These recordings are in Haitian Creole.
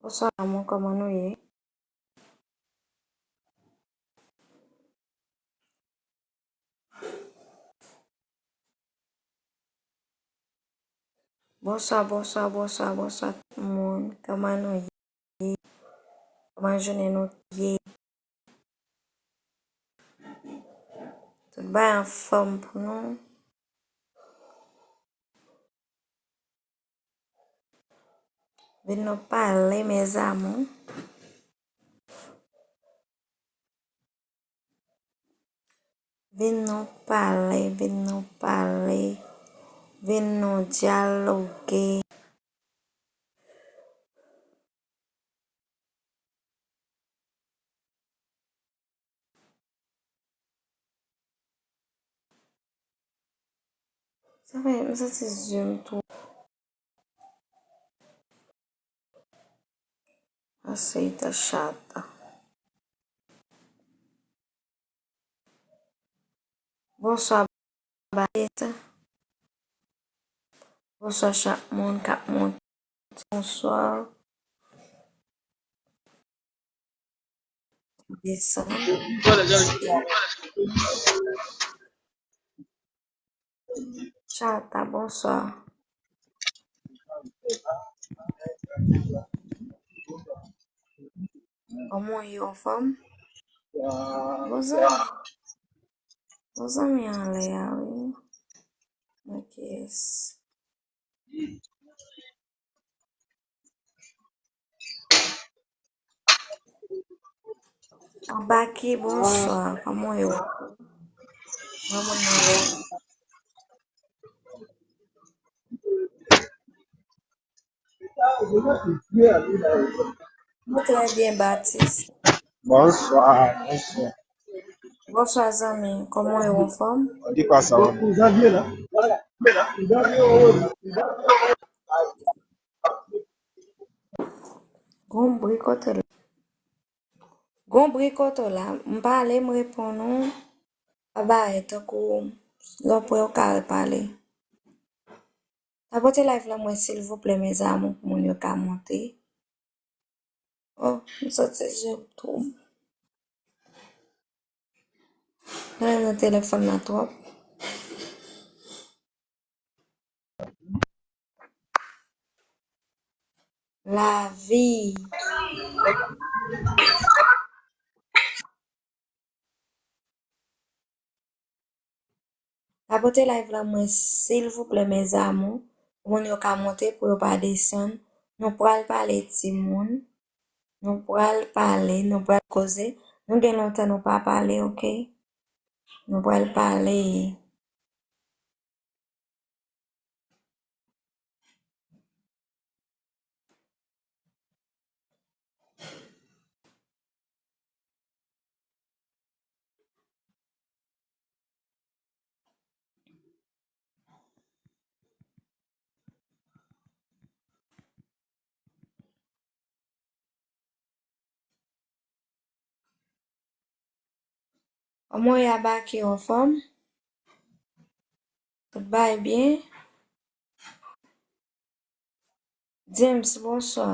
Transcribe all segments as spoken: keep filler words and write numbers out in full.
Bonswa lanmou, kòman nou ye? Bonswa, bonswa, bonswa, bonswa tout moun. Kòman nou ye? Kòman jounen nou ye? Tout bagay anfòm pou nou? Vin nou pale, mes amours. Vin nou pale, vin nou pale, vin nou dyaloge. Sa fè m santi zye m tou. Aseyita chata. Bonswa, Batis. Bonswa, chak moun k ap monte. Bonswa. Desann. Chata, bonswa. Kòman w ye, anfòm? Bon zanmi. Bon zanmi anlè a, wi. Ok, yes. Abaki, bonswa. Kòman w ye? Mwen, mwen nan lè. Mwen trè byen, Batis. Bonswa, bonswa. Bonswa, zanmi. Kòman w ye, w anfòm? Di kwa sa, w? Gon bri kote l. Gon bri kote w la, m pale, m reponn ou, pa bare tankou lè w prè ou ka repale. Tapote live la mwen silvouplè, mes amours, pou moun yo ka monte. Oh, m santi je m twouble. Mwen nan telefòn nan twòp. Lavi. Tapote live la mwen, silvouplè, mes amours. Pou moun yo ka monte, pou yo pa desann. Nou pral pale, timoun. Nou pral pale, nou pral koze. Nou gen lontan nou pa pale, ok? Nou pral pale. Kòman w ye, Abaki, w anfòm? Tout bagay byen? James, bonswa.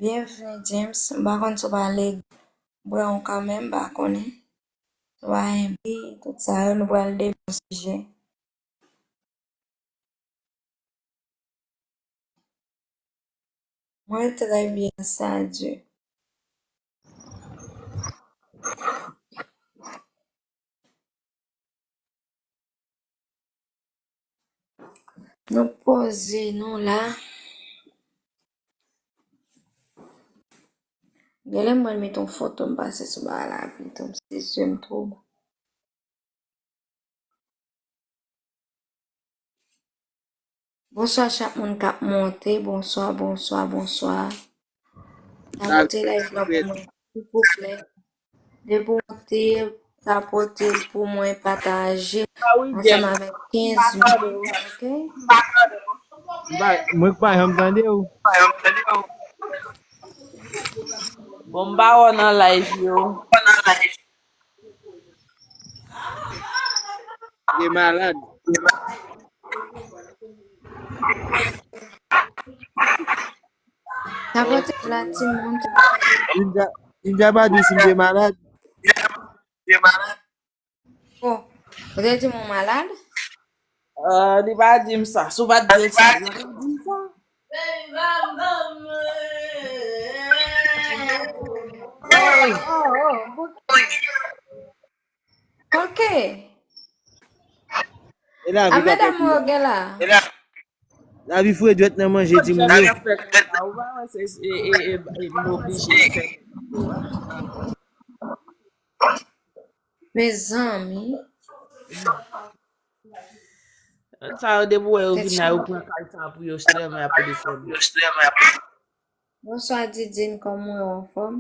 Byenvni, James. M pa konn si w pale, m pran w kanmenm, m pa konnen. Si w pa enpi, tout sa yo, nou pral debate yon sijè. Mwen trè byen, sa Dye. Nou poze nou la. Genlè mwen met yon foto m pase sou bagay la pito, m se zye m twouble. Bonswa chak moun k ap monte. Bonswa, bonswa, bonswa. Tapote live la pou mwen, silvouplè. Depi w monte, tapote l pou mwen, pataje ansanm avèk kenz moun, ok? Mwen k pa janm tande w. Bon, m pa wè w nan live yo. Li malad. Apre la, timoun. Linda, Linda pa di si m te malad. Oh, ou te di mwen malad? Ah, li pa di m sa. Si w pa t di l sa, li pa di m sa. Oh, oh, oh, ok. E la, a, medam, ou gen la. Lavi fre dwèt nan manje timoun yo. Sa k ap fèt la, ou pa wè se, e, e, e, e, m oblije fè. Mezanmi. Sa yo depi w wè yo vin la, yo pran kay sa pou yo, sèlman y ap desann. Bonswa, Didine, kòman w ye, w anfòm?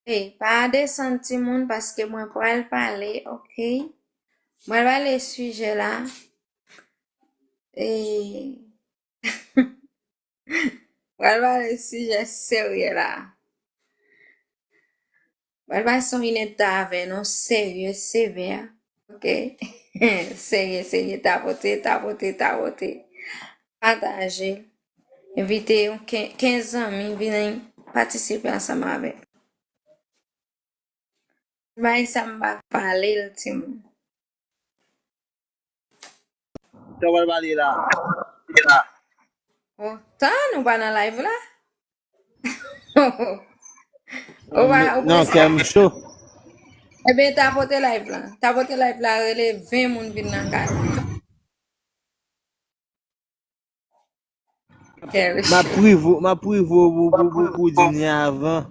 Ey, pa desann timoun, paske mwen pral pale, ok? Mwen pral pale sijè la. E, pral pale sijè serye la. Pral pase yon inèdtan avè nou, serye, sevè. Ok? Serye, serye, tapote, tapote, tapote. Pataje. Envite yon ken-, kenz zanmi vin patisipe ansanm avè m. Bay sa m pa pale l, timoun. Sa w pral pale la? Oh, tann, ou pa nan live la? Ou pa, ou non, prese? Kè m cho. Ebyen, tapote live la. Tapote live la, rele ven moun vin nan kay. M ap prive w, m ap prive w pou, pou, pou, pou di ni avan.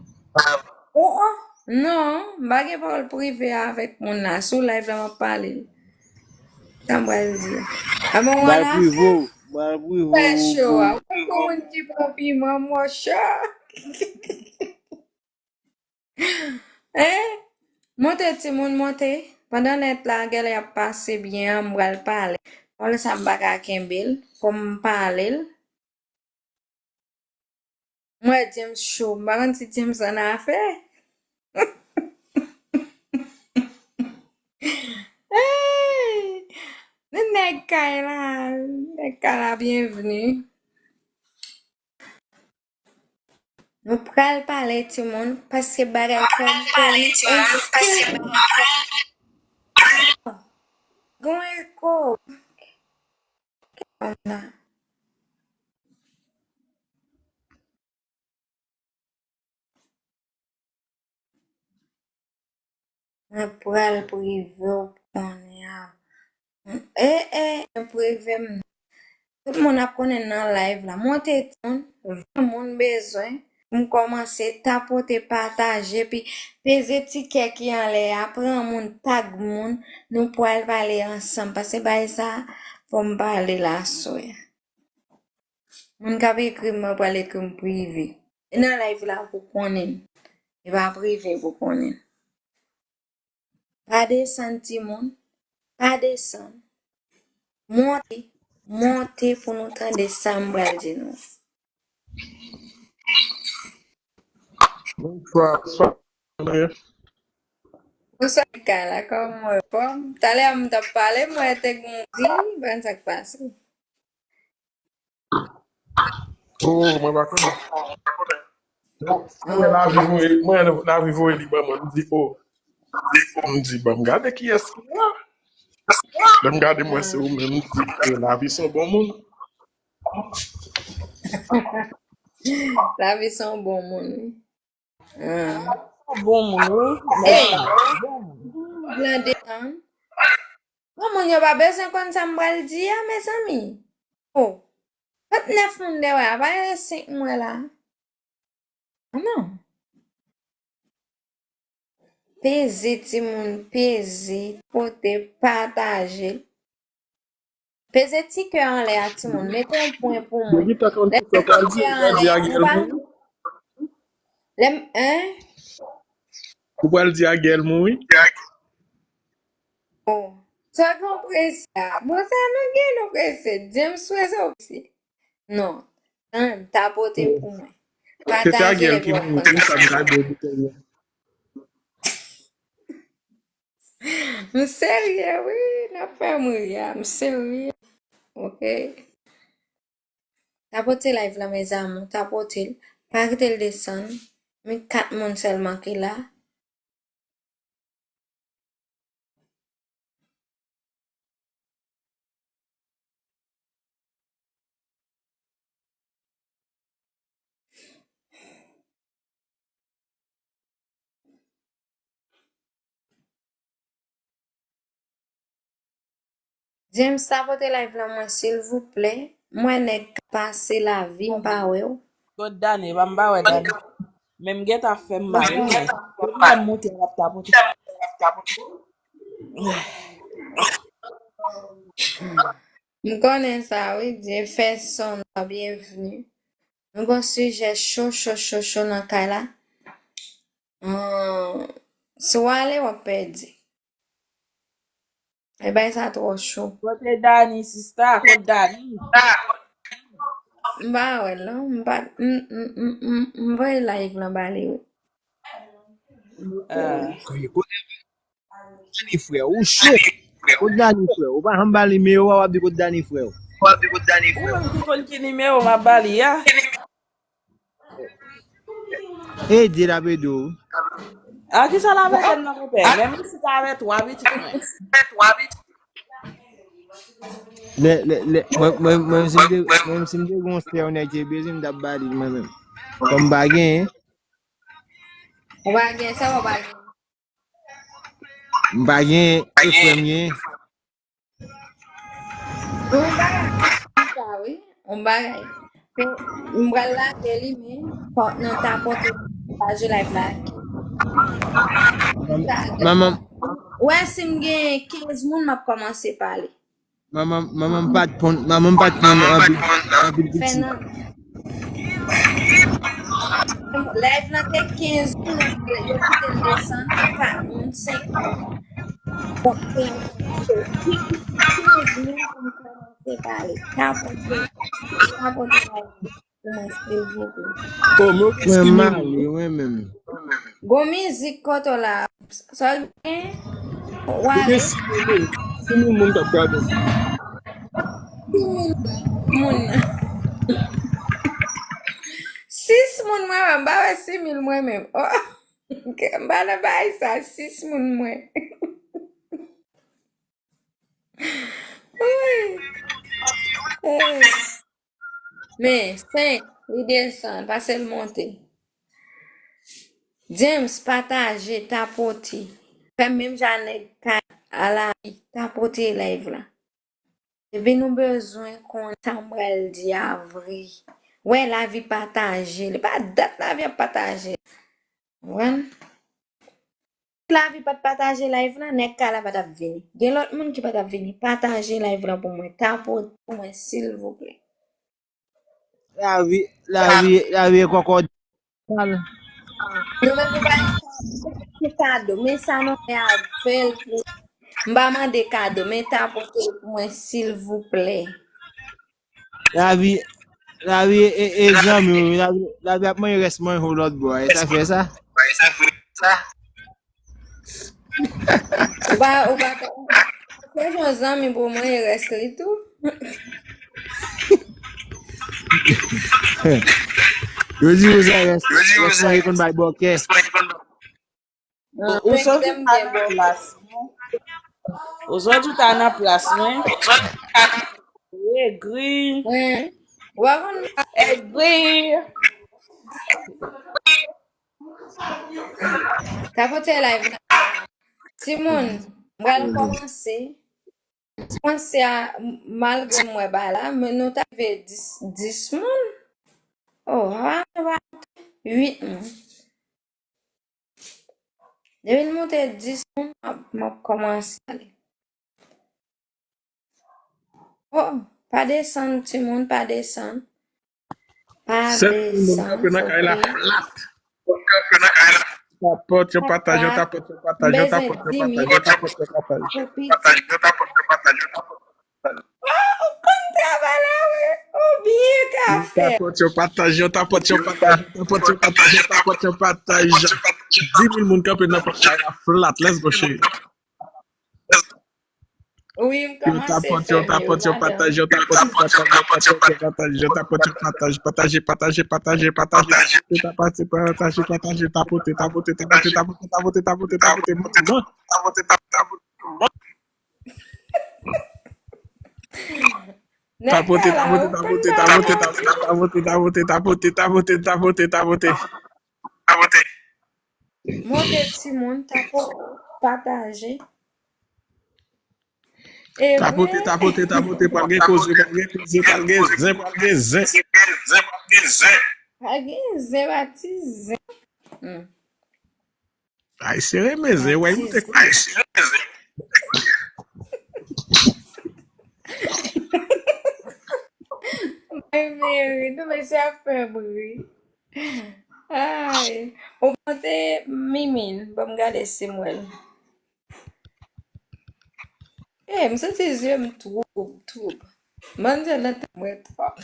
Oh, oh, non, m pa gen pawòl prive avèk moun la. Sou live la, m ap pale. Sa m pral di a? A bon, m pral prive w, m pral prive w. Fè cho a. Ou pou moun ki pran piman, monchè. Hein? Monte, timoun, monte. Pandan nèt la, gèlè ap pase byen an, m pral pale. Pawòl sa m pa ka kenbe l. Fò m pale l. M wè James cho. M pa konn si James annafè. Hey! Nèg kay la, nèg kay la, byenvni. Nou pral pale, timoun, paske bagay kòm konnen gon eko. Mwen pral prive w kounye a. E, e, mwen prive m. Tout moun ap konnen nan live la. Monte timoun, ven moun bezwen. Pou m kòmanse tapote, pataje, epi peze ti kè ki anlè a, pran moun, tag moun, nou pral pale ansanm. Paske bagay sa, fò m pale l aswè a. Moun k ap ekri m, mwen pral ekri m prive. E nan live la pou konnen l. E pa prive pou konnen l. Pa desann, timoun. Pa desann. Monte. Monte pou nou tande sa m pral di nou. Bonswa, bonswa, André. Bonswa, Kala, kòman w ye? Fòm? Talè a m t ap pale, m wè te gen yon bri, ban sa k pase. Oh, mwen pa konnen. Mwen, mwen lavi voye, mwen lavi voye li ban mwen. M di, oh. M di, ban m gade kiyès ki la. Lè m gade mwen se ou menm, m di, oh, lavi se yon bon moun. Lavi se yon bon moun, wi. Ah. Bon moun, wi. Ey! Blan desann. Bon, moun yo pa bezwen konn sa m pral di a, mezanmi. Oh. Vennèf moun dèyè a, pa gen senk m wè la. Non. Peze, timoun, peze, pote, pataje. Peze ti kè anlè a, timoun. Mete yon pwen pou mwen. Lè peze ti kè anlè a, nou pa... Lè m, hein? Ou pral di a gèl mouri? Oh. Sa gen prese a. Bon, sa nou gen nou prese. James, wè sa w prese. Non. Tann, tapote pou mwen. Se ta gèl ki mouri, wi, sa m ta di w pou tèlman. M serye, wi, n ap fè m ri a, m serye. Ok. Tapote live la, mes amours, tapote l. Pa kite l desann. Men kat moun sèlman ki la. James, tapote live lan mwen silvouplè. Mwen nèg k ap pase lavi m pa wè w. Kot Dani, pa m pa wè Dani. Men m gentan fè m mare men. Depi lè m moute l ap tapote. M konnen sa wi, Jefferson, byenvni. Nou gon sijè cho cho cho cho nan kay la. Ahn, si w ale w ap pèdi. E bay sa twò cho. Kote Dani sista? Kot Dani? M pa wè l non. M pa m m m m m voye live lan ba li wi. Ah. Dani frè, ou cho. Kot Dani frè? Ou pa janm ba l nimewo a, w ap di kot Dani frè. Ou menm ki konn ki nimewo m ap ba li a. Ede l ap ede w. A kisa l ap ede m nan konpè? Menm si ta avè twa pitit mwen. Lè, lè, lè, mwen, mwen, mwen, si m te, mwen, si m te gen yon sè, yon nèg ki bezwen, m t ap ba li mwen menm. Kòm m pa genyen. Ou pa gen sa, ou pa gen. M pa gen, se frè m gen. Yon bagay, sa wi, yon bagay. M pral lage li, men fòk nou tapote paj live la. Manman. Ou wè si m gen kenz moun, m ap kòmanse pale. Manman, manman m pa t konn, manman m pa t konn anpil, anpil pitit. Fènan. Live lan te kenz moun, yo kite l desann, kat moun, senk moun. Bon, kenz moun pou m kòmanse pale. Tapote, tapote live lan pou mwen, silvouplè. Oh, men w gen six mil moun. Mwen male, mwen menm. Gon mizik kote w la. Sa w gen? Ou gen six mil moun. Six mil moun k ap gade. Six mil moun. Six moun mwen, m pa wè six mil mwen menm. Oh. M pa nan bagay sa, six moun mwen. Wi. Hey. Men, senk, li desann, pase l monte. James, pataje, tapote. Fè menm jan nèg kay a la, tapote live la. Epi nou bezwen konnen sa m pral di a vre. Wè, lavi pataje. Li pa dat lavi ap pataje. Konprann? Lavi pa t pataje live la, nèg kay la pa t ap vini. Gen lòt moun ki pa t ap vini. Pataje live la pou mwen. Tapote pou mwen, silvouplè. Lavi, lavi, lavi e kòkòt. Nou menm nou pa gen kado. Men sa nou fè avè l pou. M pa mande kado, men tapote l pou mwen, silvouplè. Lavi, lavi e, e zanmi w, lavi, lavi ap manje rès manje w lòt bò a, e sa fè sa? Ou pa, ou pa, se yon zanmi pou mwen, e rès li tou. Yo di ou sa rès, rès manje konn bay bòkè. Ou, ou soti ta nan plas mwen. Ou soti ta nan plas mwen. Egri. Egri. Tapote live la. Timoun, m pral kòmanse. Kòmanse a, malgre m wè bagay la, men nou ta rive dis, dis moun. Oh, ha, ha, uit moun. Depi l monte dis moun, m ap, m ap kòmanse ale. Oh, pa desann, timoun, pa desann. Pa desann. Sèt moun kanpe nan kay la flat. Moun kanpe nan kay la. Tapòt, yo pataje, yo tapòt, yo pataje, yo tapòt, yo pataje, yo tapòt, yo pataje. Pataje, yo tapòt, yo pataje, yo tapòt. Oh, ou konn travay la, wi. Ou byen ka fè. Yo tapòt, yo pataje, yo tapòt, yo pataje, yo tapòt, yo pataje, yo tapòt, yo pataje. Dis mil moun kanpe nan pòt kay la flat. Let's go, cheri. Ou Wi, m kòmanse fè yo. Yo tapòt, yo tapòt, yo pataj, yo tapòt, yo pataj, yo tapòt, yo pataj, yo tapòt, yo pataj, pataje, pataje, pataje, pataje, yo tapòt, pataje, pataje, tapote, tapote, tapote, tapote, tapote, tapote, monte, monte. Tapote, tapote, tapote, tapote, tapote, tapote, tapote, tapote, tapote, tapote, tapote. Monte timoun, tapote, pataje. Tapote, tapote, tapote, pral gen koze, pral gen koze, pral gen zen, pral gen zen. Pral gen zen, pa ti zen. Hmm. Ay, sere meze, wè, moute kou. Ay, sere meze. Bay meri, nou mesye ap fè bri. Ay, ou monte Mimin, ban m gade si m wè l. Eh, m santi zye m twoub, twoub. Manzè nan tan mwen twòp.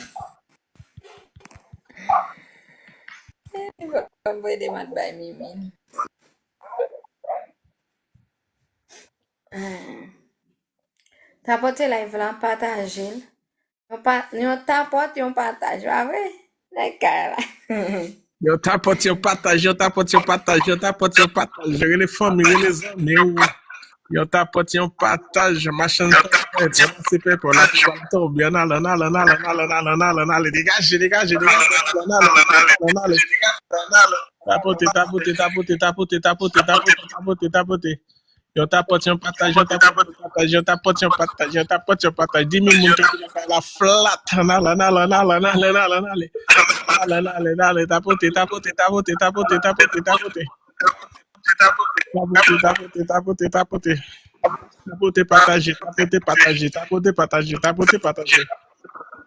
Eh, fòk mwen voye demann bay Mimin. Ah. Tapote live la, pataje l. Yon pa, yon tapòt, yon pataj, pa vre? Nèg kay la. Yon tapòt, yon pataj, yon tapòt, yon pataj, yon tapòt, yon pataj. Rele fanmi, rele zanmi w. Yon tapòt, yon pataj, machann tapòt, ranse pèpè, lapli pral tonbe, ann ale, ann ale, ann ale, ann ale, ann ale, ann ale, ann ale, degaje, degaje, degaje, ann ale, ann ale, ann ale. Tapote, tapote, tapote, tapote, tapote, tapote, tapote, tapote. Yon tapòt, yon pataj, yon tapòt, yon pataj, yon tapòt, yon pataj, yon tapòt, yon pataj. Dis mil moun k ap lakay la flat. Ann ale, ann ale, ann ale, ann ale, ann ale, ann ale. Ann ale, ann ale, ann ale. Tapote, tapote, tapote, tapote, tapote, tapote. Tapote, tapote, tapote, tapote. Tapote, pataje, tapote, pataje, tapote, pataje, tapote, pataje.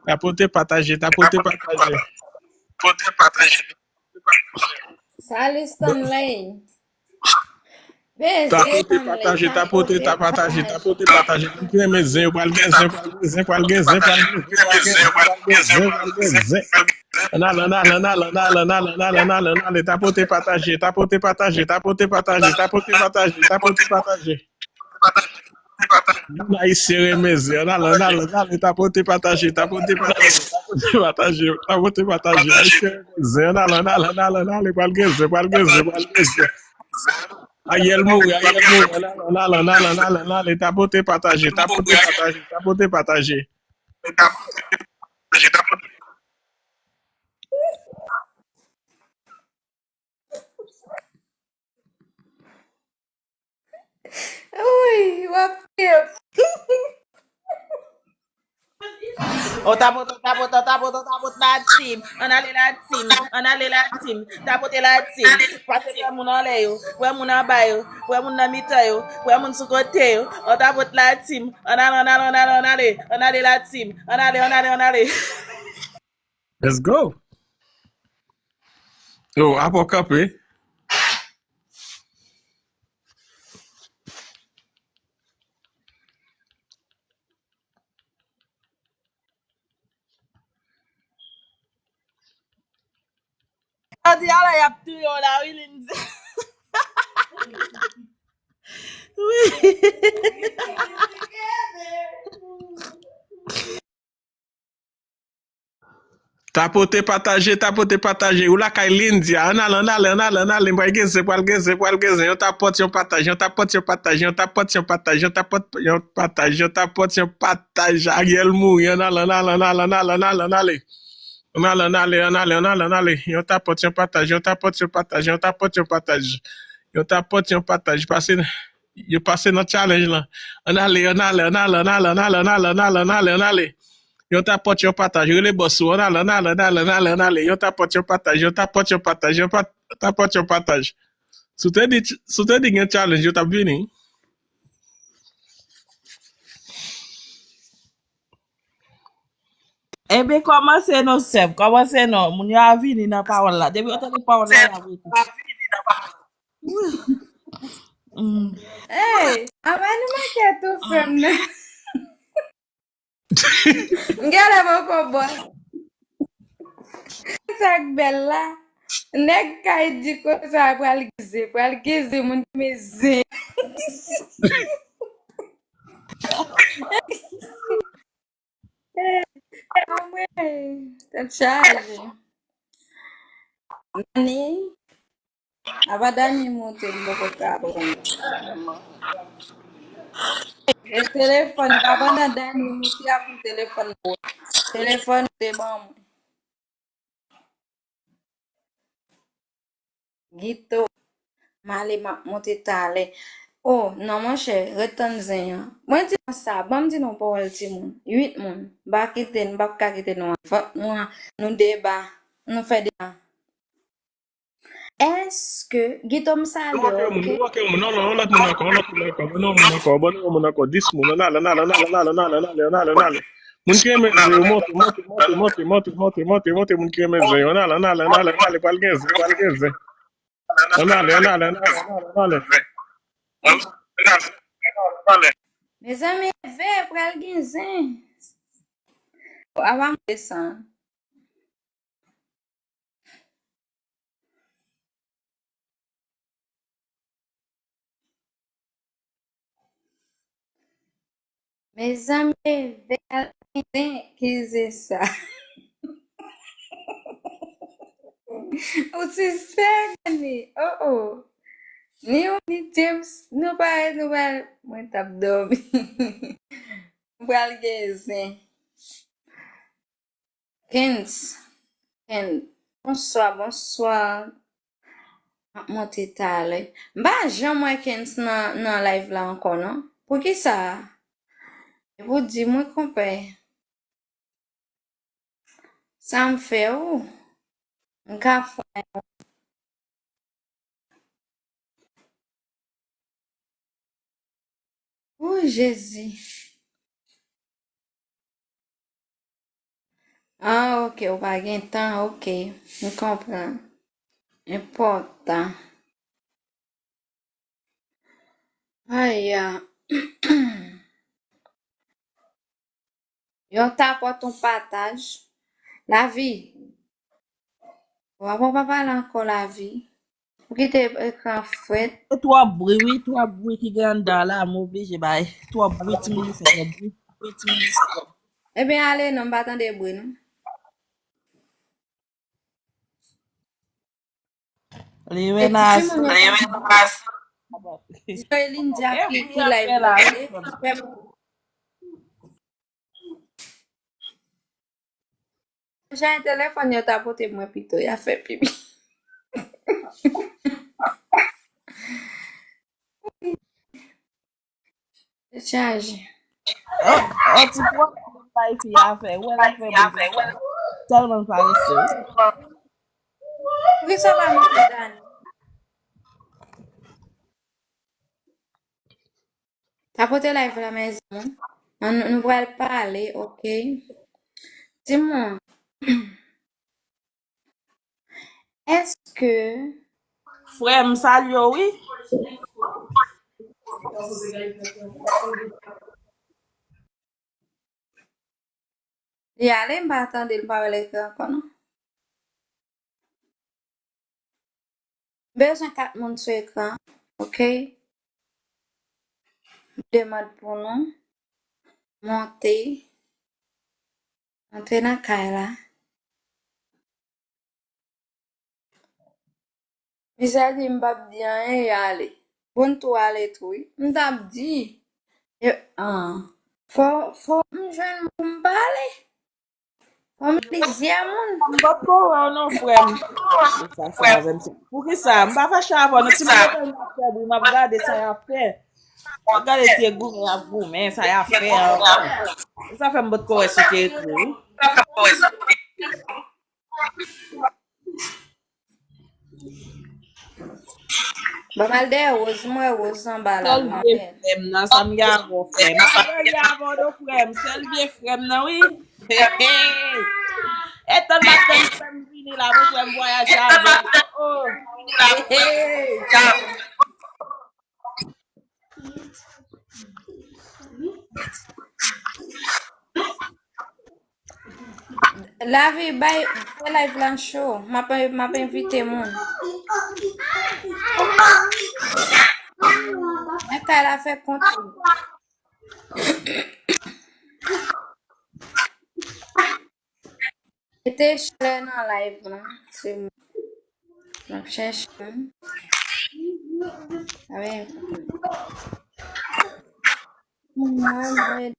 Tapote, pataje, tapote, pataje. Salut Stanley. Tapote, pataje, tapote, ta pataje, tapote, pataje. Moun ki renmen zen, yo pral gen zen, pral gen zen, pral gen zen, pral gen zen, pral gen zen, pral gen zen, pral gen zen. Ann ale, ann ale, ann ale, ann ale, ann ale, ann ale, ann ale, ann ale. Tapote, pataje, tapote, pataje, tapote, pataje, tapote, pataje, tapote, pataje. Moun Ayisyen renmen zen. Ann ale, ann ale, ann ale, tapote, pataje, tapote, pataje, tapote, pataje, tapote, pataje. Ayisyen renmen zen. Ann ale, ann ale, ann ale, ann ale, pral gen zen, pral gen zen, pral gen zen. Ariel mouri, Ariel mouri. Ann ale, ann ale, ann ale, ann ale, ann ale, tapote, pataje, tapote, pataje, tapote, pataje. Wi, w ap fè. O tapot, o tapot, o tapot, o tapot la team. Ann ale la team, ann ale la team. Tapote la team. Pase pran moun anlè yo, pran moun anba yo, pran moun nan mitan yo, pran moun sou kote yo. O tapot la team. Ann ale, ann ale, ann ale, ann ale, ann ale la team. Ann ale, ann ale, ann ale. Let's go. Yo, apa w kanpe? Jodi a la, y ap touye w la, wi, Lindsay. Wi. Tapote, pataje, tapote, pataje. Ou lakay Lindia. Ann ale, ann ale, ann ale, ann ale. Pral gen zen, pral gen zen, pral gen zen. Yon tapòt, yon pataj, yon tapòt, yon pataj, yon tapòt, yon pataj, yon tapòt, yon pataj, yon tapòt, yon pataj. Ariel mouri. Ann ale, ann ale, ann ale, ann ale, ann ale, ann ale. Ann ale, ann ale, ann ale, ann ale, ann ale. Yon tapòt, yon pataj, yon tapòt, yon pataj, yon tapòt, yon pataj. Yon tapòt, yon pataj. Pase, yo pase nan challenge lan. Ann ale, ann ale, ann ale, ann ale, ann ale, ann ale, ann ale, ann ale, ann ale. Yon tapòt, yon pataj. Rele bòs ou. Ann ale, ann ale, ann ale, ann ale, ann ale. Yon tapòt, yon pataj. Yon tapòt, yon pataj. Yon pat-, tapòt, yon pataj. Si w te di, si w te di gen challenge, yo t ap vini. Ebyen, kòmanse non, sè m. Kòmanse non. Moun yo a vini nan pawòl la. Depi yo tande pawòl la, y ap rete. Mm. Hey, apa nou manke tou fè m nan? M genlè poko bò. Sa k bèl la. Nèg kay di konsa pral gen zen, pral gen zen, moun ki renmen zen. Anmwey, tèt chaje. Dani, apa Dani moute, m poko ka pran. E telefòn, pa pandan Dani moute, ap pran telefòn mwen. Telefòn te ban mwen. Gito, m ale, m ap monte talè. Oh, non, monchè, ret tann zen an. Mwen di nou sa, ban m di nou pawòl timoun. Uit moun. M pa kite, m p ap ka kite nou an. Vant nou an, nou deba. Nou fè deba. Èske, Gito, m salye w, ok? Yon lòt moun, yon lòt moun ankò, yon lòt moun ankò, ban nou yon moun ankò, ban nou yon moun ankò, dis moun, ann ale, ann ale, ann ale. Moun ki renmen zen yo, monte, monte, monte, moun ki renmen zen yo, ann ale, ann ale, ann ale, ann ale, pral gen zen, pral gen zen. Ann ale, ann ale, ann ale, ann ale, ann ale. Mezanmi, leve, pral gen zen. Apa m desann. Mezanmi, leve, pral gen zen, ki zen sa? Ou sispèk, Dani? Oh, oh. Ni ou, ni James, nou parèt, nou pral, mwen t ap dòmi. Nou pral gen zen. Kens, Kens, bonswa, bonswa. M ap monte talè. M pa janm wè Kens nan, nan live la ankò, non. Poukisa? E pou di mwen, konpè. Sa m fè ou? M ka fè. Ou Jezi. Ah, ok, ou pa gen tan, ok. M konprann. Enpòtan. Aya. Yon tapòt, yon pataj. Lavi. Wa, wa, pa pale ankò, Lavi. Ou kite ekran frèt. E twòp bri, wi, twòp bri ki gen anndan la, m oblije bay. Twòp bri, timoun yo fè twòp bri. Twòp bri, timoun yo fè twòp bri. Ebyen, ale non, m pa tande bri, non. Li menas. Li menas. Joy Lindia ki, ki live la. Jan telefòn yo ta pote mwen pito, y a fè pipi. Chaje. Oh, oh, ti pwòp bay fi a fè. Wè l ap fè bouzen. Tèlman l parese. Poukisa w pa montre Dani? Tapote live la, mezanmi. Ann, nou pral pale, ok? Di mwen, èske... Frè m, salye w, wi. Li ale, m pa tande l, m pa wè l ekran ankò, non. M bezwen kat moun sou ekran, ok? M demann pou nou monte, monte nan kay la. Misye di m p ap di anyen, y ale. Bon, tou ale tou, wi. M t ap di. Yo, ah. Fò, fò m jwenn pou m pale. Fò m plizyè moun. M potko wè w non, frè m. Ou fache avè m. Poukisa? M pa fache avè w non. Timoun yo tèlman fè bri, m ap gade sa y ap fè. M ap gade ti goumen y ap goumen, sa y ap fè an. E sa fè m potko wè si w te ekri, wi. Ban m al dèyè Rose, m wè Rose anba la. Sèl vye frè m nan, sa m gen avè w, frè m. Sa m gen avè w non, frè m. Sèl vye frè m nan, wi. Hey, hey. E tann m ap tann frè m vini la, pou frè m vwayaje avè m. Oh, oh. Hey, hey. Lavi, bay, fè live lan cho. M ap, m ap envite moun. Men kay la fè kont ou. Mete chalè nan live lan. Se m ap chèche moun. Avè mwen, mwen.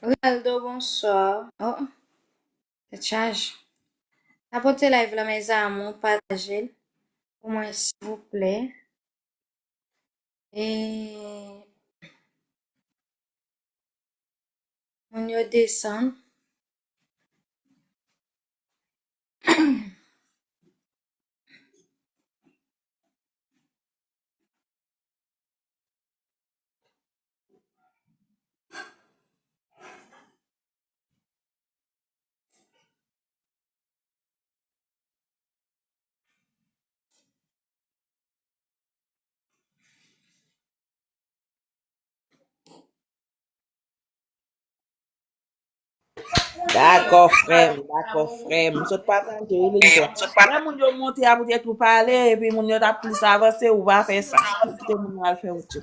Rinaldo, bonswa. Oh, tèt chaje. Tapote live la, mes amours, pataje l pou mwen, silvouplè. E moun yo desann. Dakò, frè m, dakò, frè m. M sot pataje, wi, Linton. Lè moun yo monte a poutèt ou pale, epi moun yo t ap plis avanse, ou pa fè sa. Kite moun yo al fè wout yo.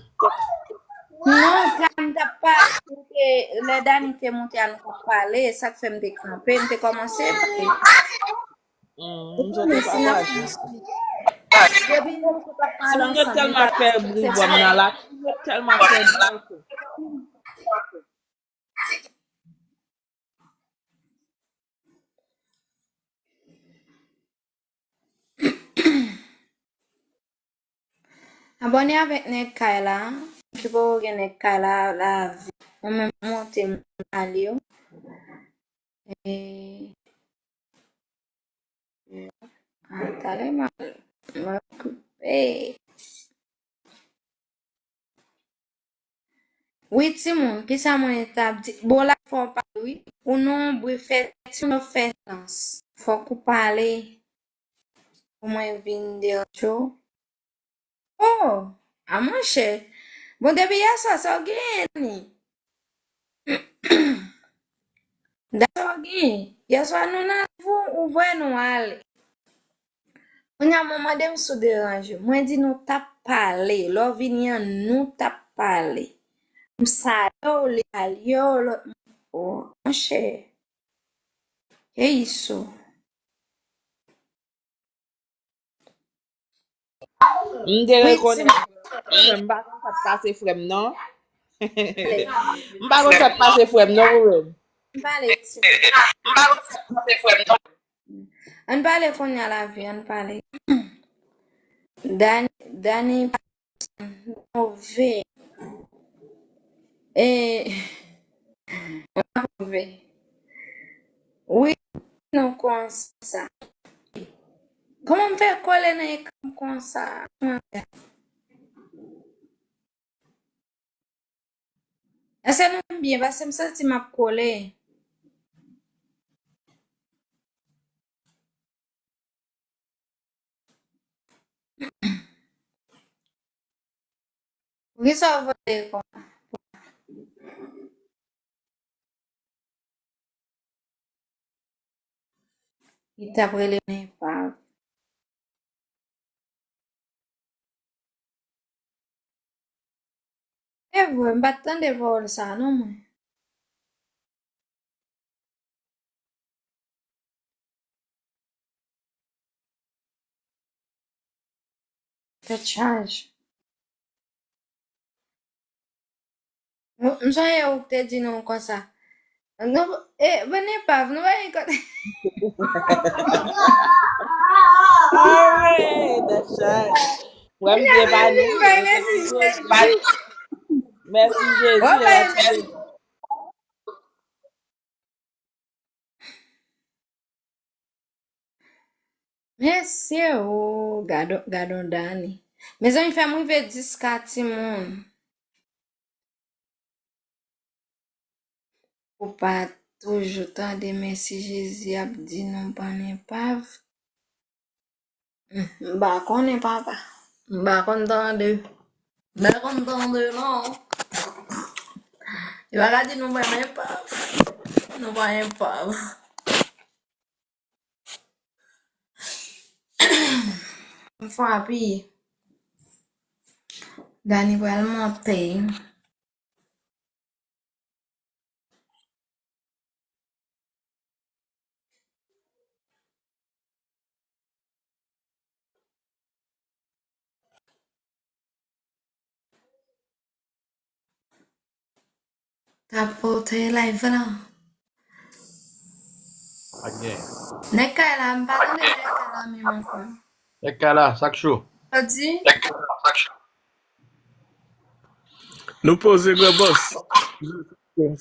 Non, sa m t ap pale, lè Dani te monte a, nou t ap pale, sa k fè m te kanpe, m te kòmanse pale. Mm, m sot pataje. Depi nou sot ap pale ansanm, timoun yo tèlman fè bri bò m nan la, timoun yo tèlman fè bri. Abòne avèk nèg kay la. Ki poko gen nèg kay la, lavi. Mwen menm monte m ale yo. E, a, talè m a, m a koupe. Wi, timoun, kisa mwen t ap di? Bon, la fò w pale, wi. Ou non, bri fè, timoun yo fè silans. Fòk ou pale. Pou mwen vin deranje w. Oh, a monchè. Bon, depi yèswa, sa w genyen ni? Da sa w genyen? Yèswa, nou nan live ou, ou voye nou ale. Kounye a, mwen mande m si w deranje. Mwen di nou t ap pale. Lè w vini an, nou t ap pale. M salye w, li salye w, lòt moun. Oh, monchè. Hey, so. M te rekonèt. M pa konn sa k pase frè m, non. M pa konn sa k pase frè m, non, ou menm. M pale ti. Ann pale kounye a, lavi, ann pale. Dani, Dani, move. E, move. Wi, nou konsa. Kòman m fè kole nan ekran m konsa? Èske nou byen? Paske m santi m ap kole. Poukisa w voye konsa? Li t ap rele m epav. E vre, m pa t tande pawòl sa a non, mwen. Tèt chaje. M, m sonje ou te di nou konsa. Nou, e, ban n epav, nou pa gen kote. Amen, tèt chaje. Frè m byen pa nou. Mèsi Jezi. Mèsi Jezi. Mesye o, gadon, gadon Dani. Mezanmi, fè m rive dis ka timoun. Ou pa toujou tande Mèsi Jezi ap di nou bann epav? M pa konnen, papa. M pa konn tande. M pa konn tande, non. Yo pa ka di nou pa epav. Nou pa epav. fwa pi. Dani pral monte. Tapote live la. Pa gen. Nèg kay la, m pa tande nèg kay la menm ankò. Nèg kay la, sa k cho? Jodi. Nou poze gran bòs.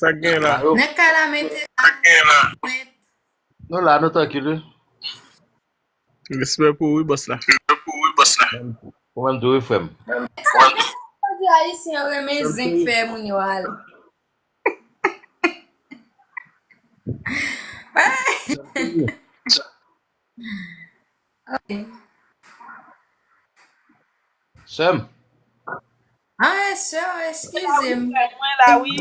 Sa k gen la? Nèg kay la mete la. Nou la, nou trankil, wi. Respè pou ou, wi, bòs la. Ou menm tou, wi, frè m. Sa di ayisyen renmen zen k fè moun yo ale. Ok. Sè m. Ah, sè, eskize m. Mwen la, wi.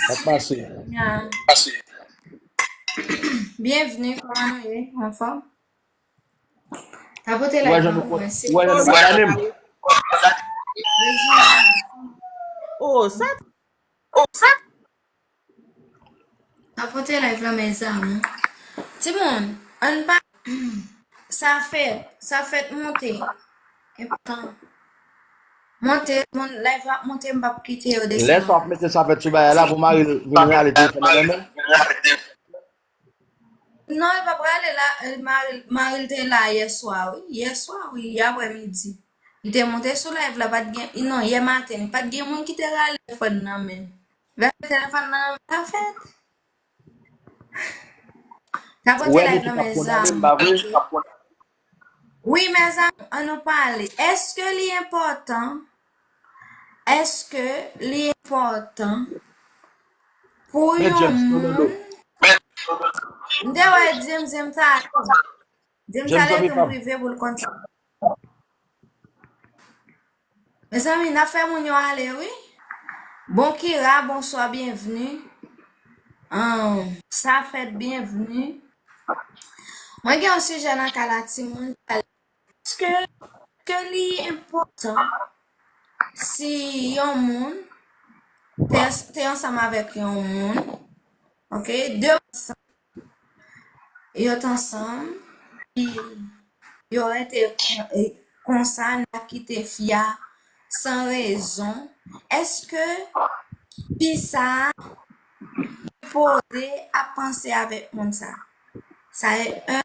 Sa k pase? Ya. Byenvni, kòman nou ye? Anfòm? Tapote live la pou mwen, silvouplè. Ou wè jan nou konn gade m? Oh, sa. Tapote live la, mes amours. Timoun, ann pa, sa fèt, sa fèt monte. Enpòtan. Monte, moun, live la ap monte, m p ap kite yo desann. Lè sa w ap mete sa fèt sou bagay la pou mari l vin rale telefòn nan men l. Non, li pa prale la, eh, mari, mari l te la yè swa, wi. Yè swa, wi, yè aprè midi. Li te monte sou live la, pa t gen, non, yè maten, pa t gen moun ki te rale telefòn nan men l. Lè telefòn nan men l, sa fèt. Tapote live la, mes amours. Wi, mes amours, ann nou pale. Èske li enpòtan? Èske li enpòtan pou yon moun? M te wè James, James ta, James ta leve m prive pou l konn sa. Mezanmi, n ap fè moun yo ale, wi. Bon, Kira, bonswa, byenvni. Ahn, sa fèt, byenvni. Mwen gen yon sijè nan kay la, timoun. Èske, èske li enpòtan si yon moun te, te ansanm avèk yon moun, ok, de moun ansanm, yo t ansanm, epi yo rete kon-, e, konsa, n ap kite fi a san rezon. Èske fi sa a sipoze ap panse avèk moun sa? Sa e en.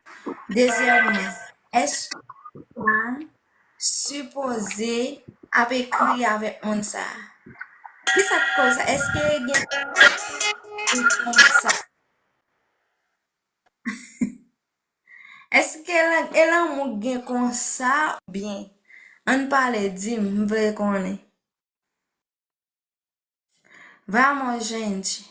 Dezyèmman, èske fi sa a sipoze ap ekri avèk moun sa? Kisa k koz sa? Èske gen konsa? Èske lan-, e lanmou gen konsa oubyen? Ann pale, di m, m vle konnen. Vamos, gente.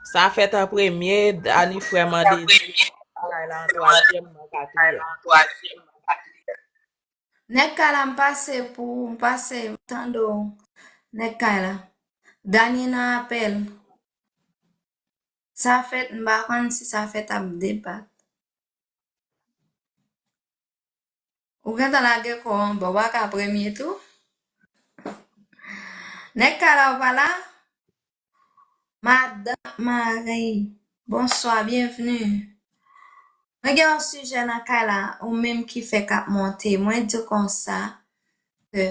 Sa fèt an premye, Dani frè mande di bagay la an twazyèm, an katriyèm. Nèg kay la, m pase pou, m pase, m tande w. Nèg kay la. Dani nan apèl. Sa fèt, m pa konn si sa fèt ap debat. Ou gentan lage kò w anba, w pa ka premye tou. Nèg kay la, ou pa la? Madan Mari, bonswa, byenvni. Mwen gen yon sijè nan kay la, ou menm ki fèk ap monte. Mwen di w konsa, ke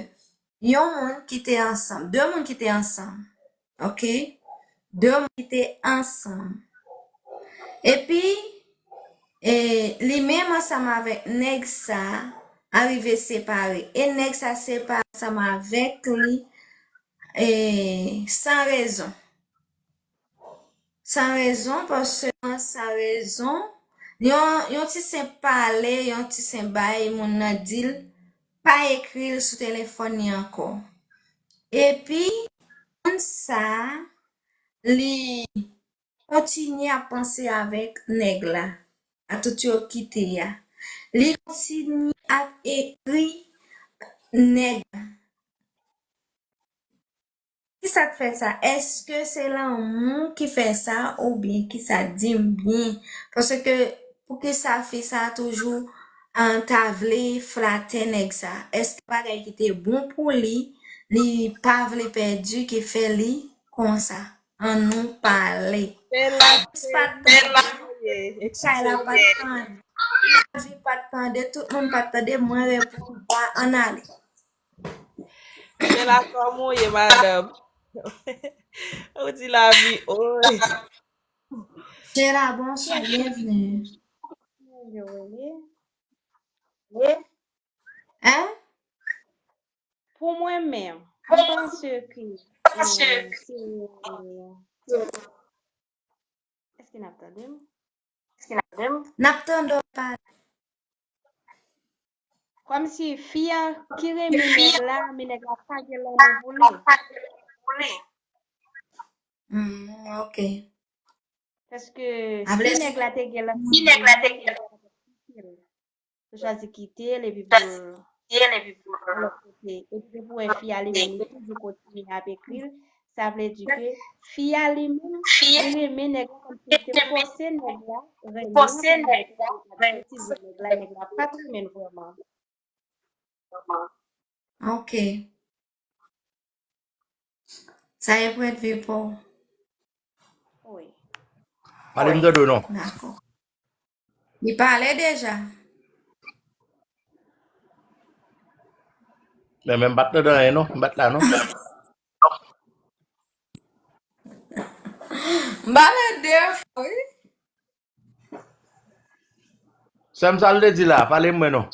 yon moun ki te ansanm, de moun ki te ansanm, ok? De moun ki te ansanm. Epi, e, li menm ansanm avèk nèg sa a rive separe. E nèg sa separe ansanm avèk li, e, san rezon. San rezon, paske san rezon, yon, yon ti senp pale, yon ti senp bay, moun nan di l pa ekri l sou telefòn li ankò. Epi, moun sa a, li kontinye ap panse avèk nèg la, a tout yo kite a. Li kontinye ap ekri nèg la. Kisa k fè sa? Èske se lanmou ki fè sa oubyen kisa? Di m byen. Paske poukisa fi sa toujou an, ta vle flatè nèg sa? Èske bagay ki te bon pou li, li pa vle pèdi ki fè li konsa? Ann nou pale. James pa t tande, Kayla pa t tande, Lavi pa t tande, tout moun pa t tande, mwen reponn ba, ann ale. Se la kòman w ye, madanm? Ou di Lavi, oy. Sheila, bonswa, byenvni. Hein? Pou mwen menm, mwen panse ke se. Èske n ap tande m? N ap tande w pale. Kòmsi fi a ki renmen nèg la, men nèg la pa gen lanmou pou li. Hmm, ok. Paske si nèg la te gen lanmou pou li, li chwazi kite l epi pou l al lòt kote. Epi depi w wè fi a li menm li toujou kontinye ap ekri l, sa vle di ke fi a li menm li renmen nèg la kòmsi li te fòse nèg la renmen l, fòse nèg la, nèg la pa t renmen l vrèman. Ok. Sa e pwen de vi pa w? Wi. Pale m tande w non. Dakò. Li pale deja. Men men m pa t tande anyen non, m pa t la non. M pale de fwa wi. Sè m sa l te di la, pale m mwen non.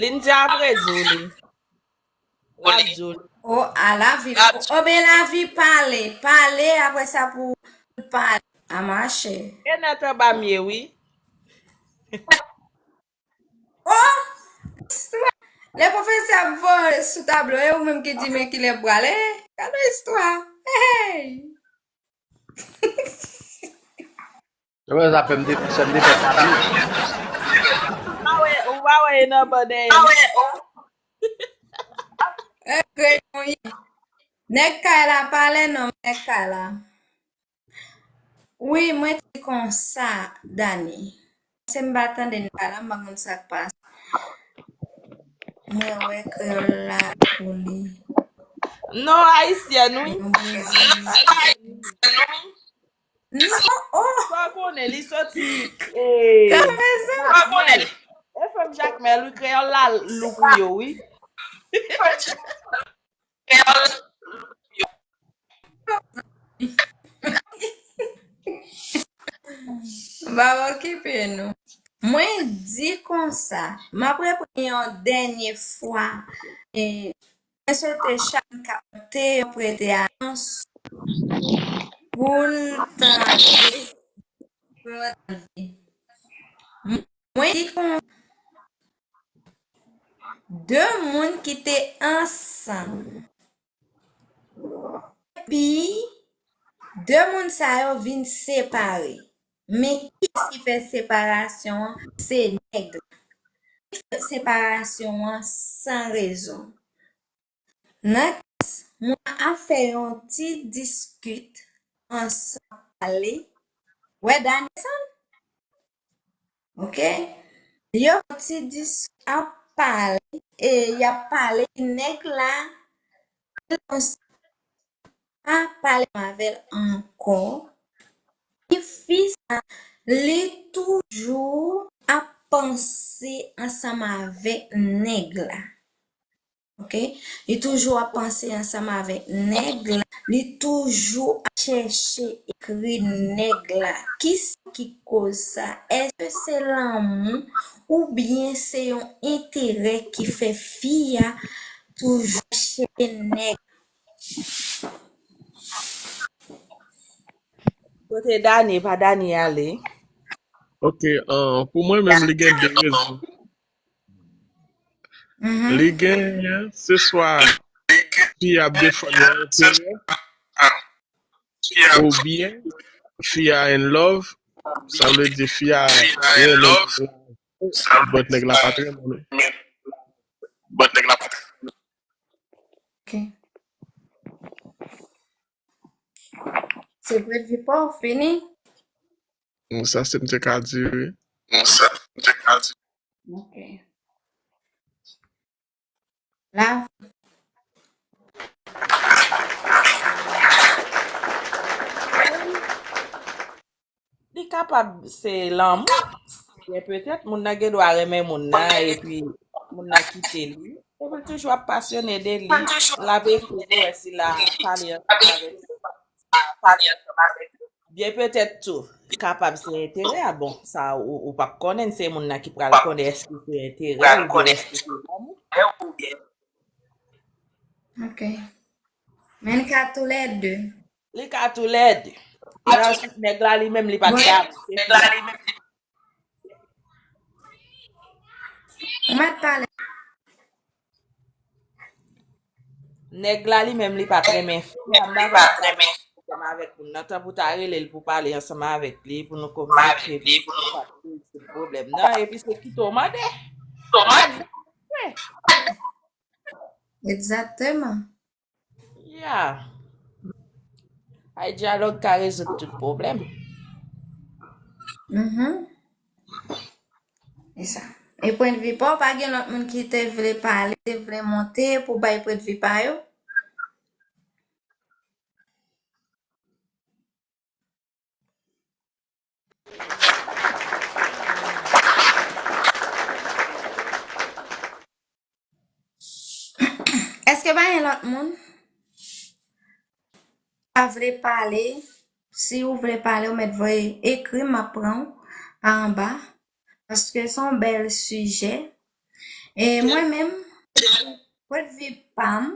Lindy apre di w li. L ap di w li. O a Lavi. O ben Lavi pale. Pale apre sa pou pale. A mache. E nèt anba m ye wi. O! Istwa! Lè pwofesè ap voye sou tablo, e ou menm ki di men kilè pou ale. Gade istwa. Hey! Yo wè sa fè m te sè m te fè sa. Ou pa wè, ou pa wè e nan ban dèyè m. Nèg kay la pale non, nèg kay la. Wi, mwen te konsa, Dani. Se m pa tande n pa la, m pa konn sa k pase. Mwen wè kreyòl la pou li. Non, ayisyèn wi. Non, oh! Sa konnen, li soti. E fèm Jakmèl wi, kreyòl la lou pou yo wi. M ap okipe nou. Mwen di konsa, m ap reprann yon dènye fwa. E, mwen swete Shan k ap monte, yo prete anons pou l tande. Pou l tande. Mwen di konsa, de moun ki te ansanm. Epi, de moun sa yo vin separe. Men kiyès ki fè separasyon an? Se nèg la. Ki fè separasyon an san rezon. Nan klas, mwen ap fè yon ti diskit ansanm pale. Wè Dani ansanm? Ok. Yo ti dis ap pale e y ap pale nèg la pa pale avè l ankò. Fi sa li toujou ap panse ansanm avèk nèg la. Ok. Li toujou ap panse ansanm avèk nèg la. Li toujou ap chèche ekri nèg la. Kisa ki koz sa? Èske se lanmou oubyen se yon enterè ki fè fi a toujou chèche nèg? Kote Dani, pa Dani ale. Ok, uh, pou mwen menm li gen de rezon. Li genyen, se swa fi a ap defann yon enterè, oubyen fi a in love, sa vle di fi a renmen nèg la, but nèg la pa t renmen li. Se pwendvi pa w fini? Bon, sa se m te ka di wi. Ok. La. Li kapab se lanmou. Byen petèt, moun nan gen dwa renmen moun nan, epi moun nan kite li. Epi l toujou ap pasyone de li. L ap eseye pou wè si l a pale ansanm avèk li. Byen petèt tou, li kapab se enterè a. Bon, sa ou, ou p ap konnen, se moun nan ki pral konnen èske se enterè oubyen èske se lanmou. Ok. Men ka toulède. Li ka toulède. Epi answit, nèg la li menm li pa t ka. Ou mèt pale. Nèg la li menm li pa t renmen fi a. M pa konn sa ki pwoblèm avèk moun nan. Tanpri w ta rele l pou w pale ansanm avèk li, pou nou kominike, pou nou pa t rezoud pwoblèm nan. Epi se kite w mande. Egzakteman. Ya. Ay dyalòg ka rezoud tout pwoblèm. Mhm. E sa. E pwendvi pa w, pa gen lòt moun ki te vle pale, te vle monte pou bay pwendvi pa yo? Èske pa gen lòt moun? Pa vle pale? Si ou vle pale, ou mèt voye ekri, m ap pran w pa anba. Paske se yon bèl sijè. E mwen menm, pwendvi pa m,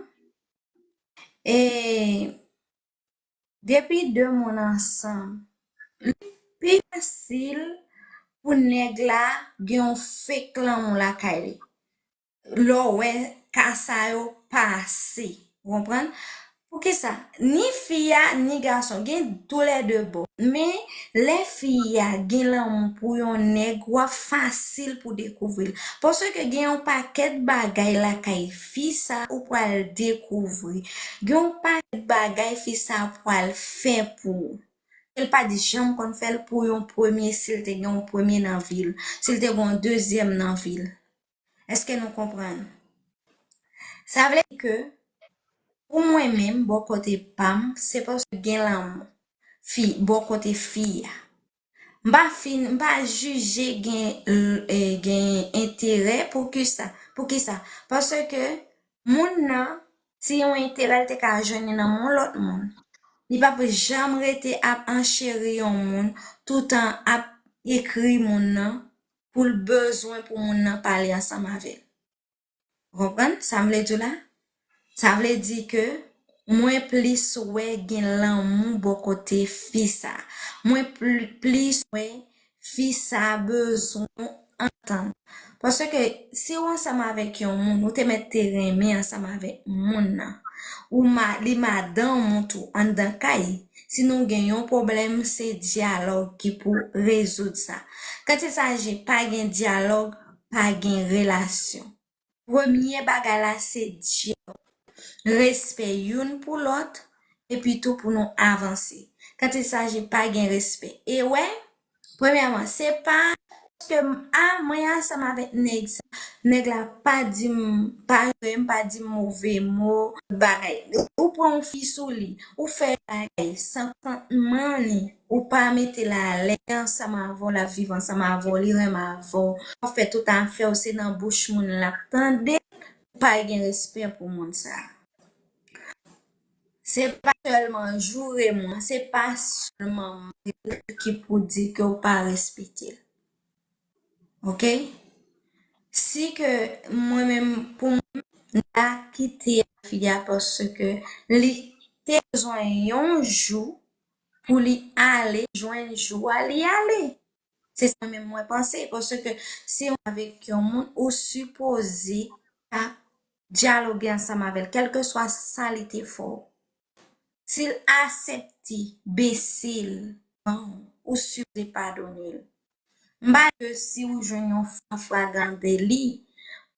e depi de moun ansanm, li pi fasil pou nèg la gen yon fake lanmou lakay li. Lè w wè ka sa yo pase. Ou konprann? Poukisa? Ni fi a, ni gason, gen toulède bò. Men, lè fi a gen lanmou pou yon nèg, w ap fasil pou dekouvri l. Paske gen yon pakèt bagay lakay fi sa ou pral dekouvri. Gen yon pakèt bagay fi sa pral fè pou ou. Ke l pa t janm konn fè l pou yon premye, si l te gen yon premye nan vi l, si l te gen yon dezyèm nan vi l. Èske nou konprann? Sa vle di ke, pou mwen menm, bò kote pa m, se paske gen lanmou fi, bò kote fi a. M pa fin, m pa jije gen, eh, gen enterè. Poukisa? Poukisa? Paske moun nan, si yon enterè l te ka jwenn li nan men yon lòt moun, li p ap janm rete ap ancheri yon moun, toutan ap ekri moun nan, pou l bezwen pou moun nan pale ansanm avè l. Ou konprann sa m vle di w la? Sa vle di ke mwen plis wè gen lanmou bò kote fi sa. Mwen pl-, plis wè fi sa bezwen antann. Paske si w ansanm avèk yon moun, ou te mèt te renmen ansanm avèk moun nan. Ou ma-, li madanm ou tou anndan kay. Si nou gen yon pwoblèm, se dyalòg ki pou rezoud sa. Kantisaji pa gen dyalòg, pa gen relasyon. Premye bagay la se dyalòg. Respè youn pou lòt, epi tou pou nou avanse. Kantisaji pa gen respè. E wè, premyèman, se pa paske m, a, mwen ansanm avèk nèg sa, nèg la pa di m pa jwe m, pa di m move mo, bagay. Ou pran yon fi sou li, ou fè bagay, san kont money, ou pa mete l alèz ansanm avè w, l ap viv ansanm avè w, li renmen avè w, w ap fè tout afè w, se nan bouch moun l ap tande, ou pa gen respè pou moun sa. Se pa sèlman joure moun, se pa sèlman manje l ki pou di ke w pa respekte l. Ok? Si ke mwen menm, pou mwen, m ta kite fi a paske li te bezwen yon jou pou li ale jwenn jou a, li ale. Se sa menm mwen panse, paske si w avèk yon moun, ou sipoze ap dyaloge ansanm avè l, kèlkeswa sa li te fè w. Si l aksepte bese l, non, ou sipoze padone l. M pa di ke si w jwenn yon fi an flagrant délit,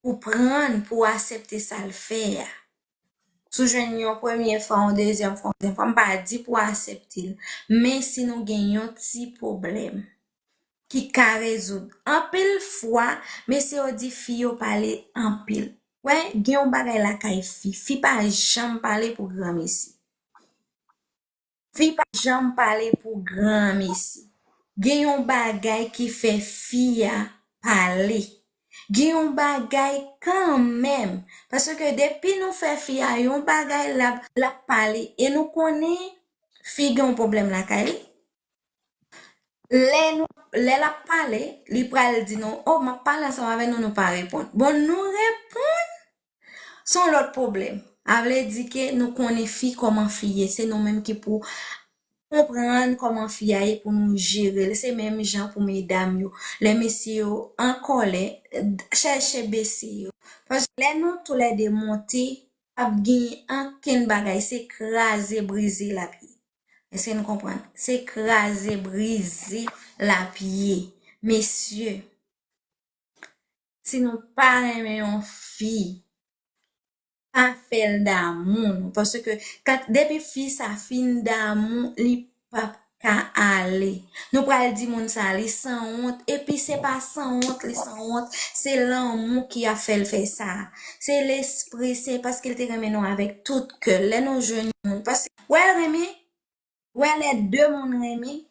ou pran l pou w aksepte sa l fè a. tou jwenn yon premye fwa, yon dezyèm fwa, yon twazyèm fwa, m pa di pou aksepte l. Men si nou gen yon ti pwoblèm ki ka rezoud. Anpil fwa, mesye yo di fi yo pale anpil. Wè, gen yon bagay lakay fi. Fi pa janm pale pou granmesi. Fi pa janm pale pou granmesi. Gen yon bagay ki fè fi a pale. Gen yon bagay kanmenm. Paske depi nou fè fi a yon bagay, l ap, l ap pale. E nou konnen fi gen yon pwoblèm lakay li. Lè nou, lè l ap pale, li pral di nou, "Oh, m ap pale ansanm avè nou, nou pa reponn." Bon, nou reponn, se yon lòt pwoblèm. A vle di ke nou konnen fi kòman fi ye, se nou menm ki pou konprann kòman fi a ye pou nou jere l. Se menm jan pou medam yo. Lè mesye yo an kòlè, chèche bese yo. Paske lè nou toulède monte, ap gen ankenn bagay, se kraze brize l ap ye. Èske nou konprann? Se kraze brize l ap ye. Mesye, si nou pa renmen yon fi, pa fè l damou nou. Paske kat, depi fi sa fin damou, li p ap ka ale. Nou pral di moun sa, li sanwont. Epi se pa sanwont, li sanwont. Se lanmou ki ap fè l fè sa. Se lespri, se paske l te renmen nou avèk tout kè l. Lè nou jwenn yon moun, paske, wè l renmen, wè lè de moun renmen,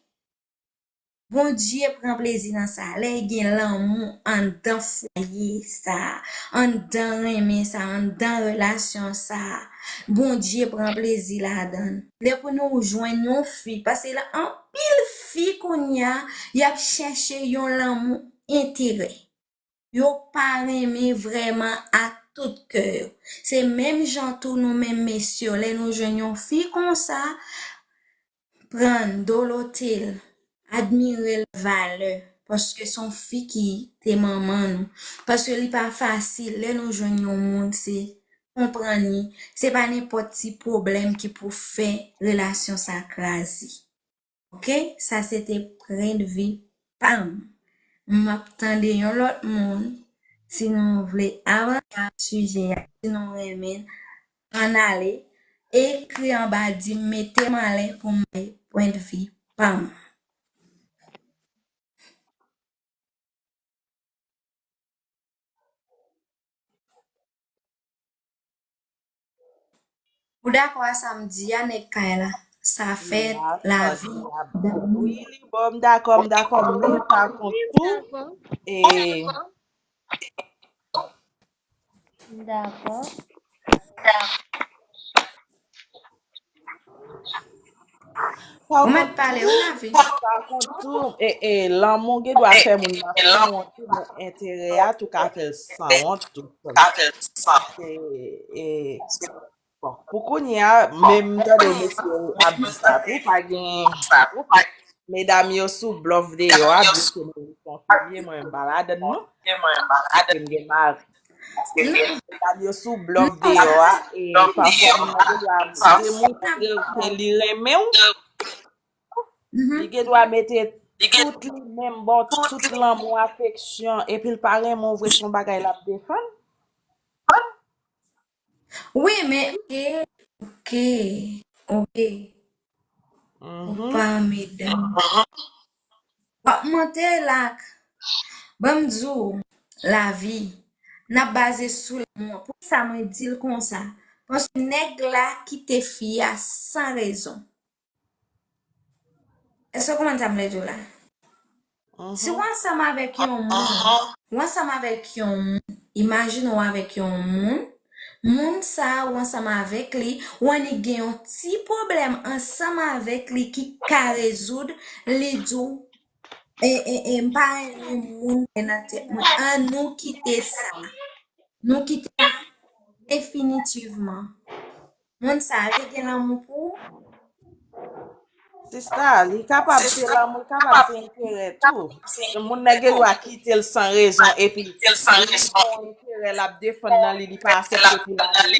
Bondye pran plezi nan sa. Lè gen lanmou anndan fwaye sa, anndan renmen sa, anndan relasyon sa, Bondye pran plezi ladan l. Lè pou nou jwenn yon fi, paske la anpil fi kounye a, y ap chèche yon lanmou enterè. Yo pa renmen vrèman ak tout kè yo. Se menm jan tou nou menm mesye, lè nou jwenn yon fi konsa, pran l, dolote l, admire l valè, paske se yon fi ki te manman nou. Paske li pa fasil, lè nou jwenn yon moun, se konprann li, se pa nenpòt ti pwoblèm ki pou fè relasyon sa kraze. Oke, sa se te pwennvi pa m. M ap tande yon lòt moun. Si nou vle avanse ak sijè a, si nou renmen, ann ale, ekri anba, di m, mete m anlè pou m bay pwennvi pa m. Ou dakò a sa m di a, nèg kay la? Sa fè lavi. Wi, li bon, m dakò, m dakò, men pa kont tou. E, m dakò. Ou mèt pale, wi, lavi. Pa kont tou, e, e, lanmou gen dwa fè moun nan sanwont tou, men enterè a tou ka fè l sanwont tou. E, e, bon, pou kounye a, menm m tande mesye ap di sa tou, pa gen, medam yo sou blòf deyò a, byen ke nou konfime, mwen m pa ladann non. Paske m gen mari. Medam yo sou blòf deyò a, e pafwa moun nan gen dwa demontre ke li renmen w. Li gen dwa mete tout li menm, ba w tout lanmou, afeksyon, epi l pa renmen w vre, se yon bagay l ap defann. Wi, men, oke, oke, oke. Ou pa medam. W ap monte la. Ban m di w, lavi, n ap baze sou lanmou an. Poukisa mwen di l konsa? Paske nèg la kite fi a san rezon. Èske w konprann sa m vle di w la? Si w ansanm avèk yon moun, w ansanm avèk yon moun, imajine w avèk yon moun, moun sa a, w ansanm avèk li, w annik gen yon ti pwoblèm ansanm avèk li ki ka rezoud, li di w, e, e, e, m pa renmen moun gen nan tèt mwen. An nou kite sa. Nou kite sa definitivman. Moun sa a, li gen lanmou pou ou? Sista, li kapab se lanmou, li kapab se enterè tou. Moun nan gen dwa kite l san rezon, epi li gen yon enterè l ap defann nan li, li pa aksepte pou l ale.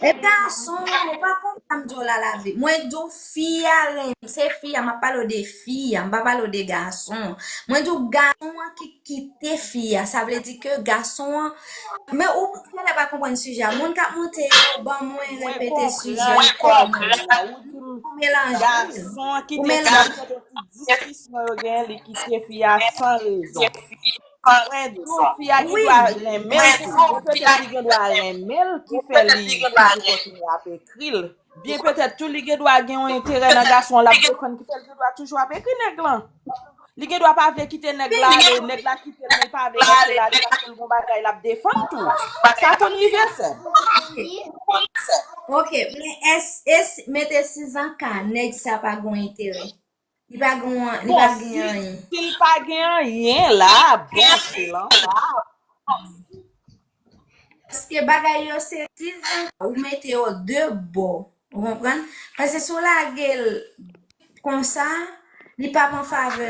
E gason, ou pa konprann sa m di w la, lavi. Mwen di w fi a renmen, se fi a, m ap pale w de fi a, m pa pale w de gason. Mwen di w gason an ki kite fi a. Sa vle di ke gason an, men ou genlè pa konprann sijè a. Moun k ap monte yo, ban mwen repete sijè a ankò. Ou melanje. Gason an kite fi a, se yon ti diskisyon yo genyen, li kite fi a san rezon. Mwen di w, fi a gen dwa renmen l tou. Petèt li gen dwa renmen l ki fè li toujou kontinye ap ekri l. Byen petèt tou, li gen dwa gen yon enterè nan gason an l ap defann ki fè l gen dwa toujou ap ekri nèg lan. Li gen dwa pa vle kite nèg la ale, nèg la kite l, men l pa vle kite l ale paske l gon bagay l ap defann tou. Sa konn rive, sè m. Ok, men èske mete sizanka, nèg sa pa gon enterè? Li pa gen, li pa gen anyen. Si l pa gen anyen la, bon, se lanmou. Paske bagay yo se dizan, ou mete yo de bò. Ou konprann? Paske si w lage l konsa, li p ap an favè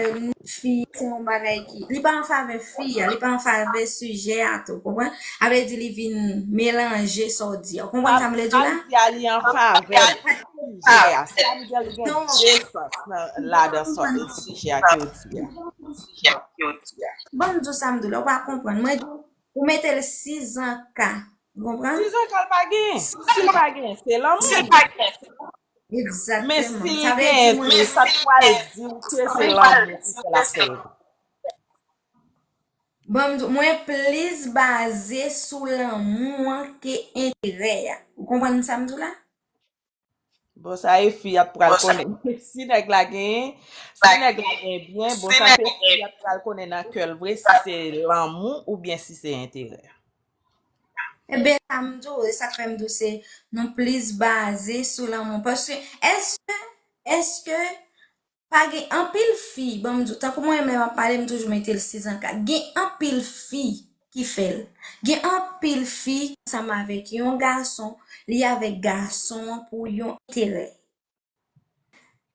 fi, se yon bagay ki, li pa an favè fi a, li pa an favè sijè a tou, konprann? A vle di li vin melanje sa w di a. Ou konprann sa m vle di la? Sa m di a, li an favè sijè a. Sa m di a, li gen de sans nan, ladan sa, sijè a ke w di a. Ban m di w sa m di w la, ou pa konprann. Mwen di w, ou mete l sizanka. Ou konprann? Sizanka l pa genyen. Si l pa genyen, se lanmou. Men si l genyen tou, sa t pral di w ke se lanmou ki fè l ap fè l. Ban m di w, mwen plis baze sou lanmou an ke enterè a. Ou konprann sa m di w la? Bon, sa e fi a t pral konnen. Si nèg la genyen, si nèg la genyen byen, bon, sa se fi a t pral konnen nan kè l vre, si se lanmou oubyen si se enterè. Eben, sa m di w, e sa k fè m di w se nou plis baze sou lanmou. Paske, èske, èske pa gen anpil fi, ban m di w, tankou mwen menm ap pale, m toujou mete l sizanka. Gen anpil fi ki fè l. Gen anpil fi ki ansanm avèk yon gason, li avèk gason an pou yon enterè.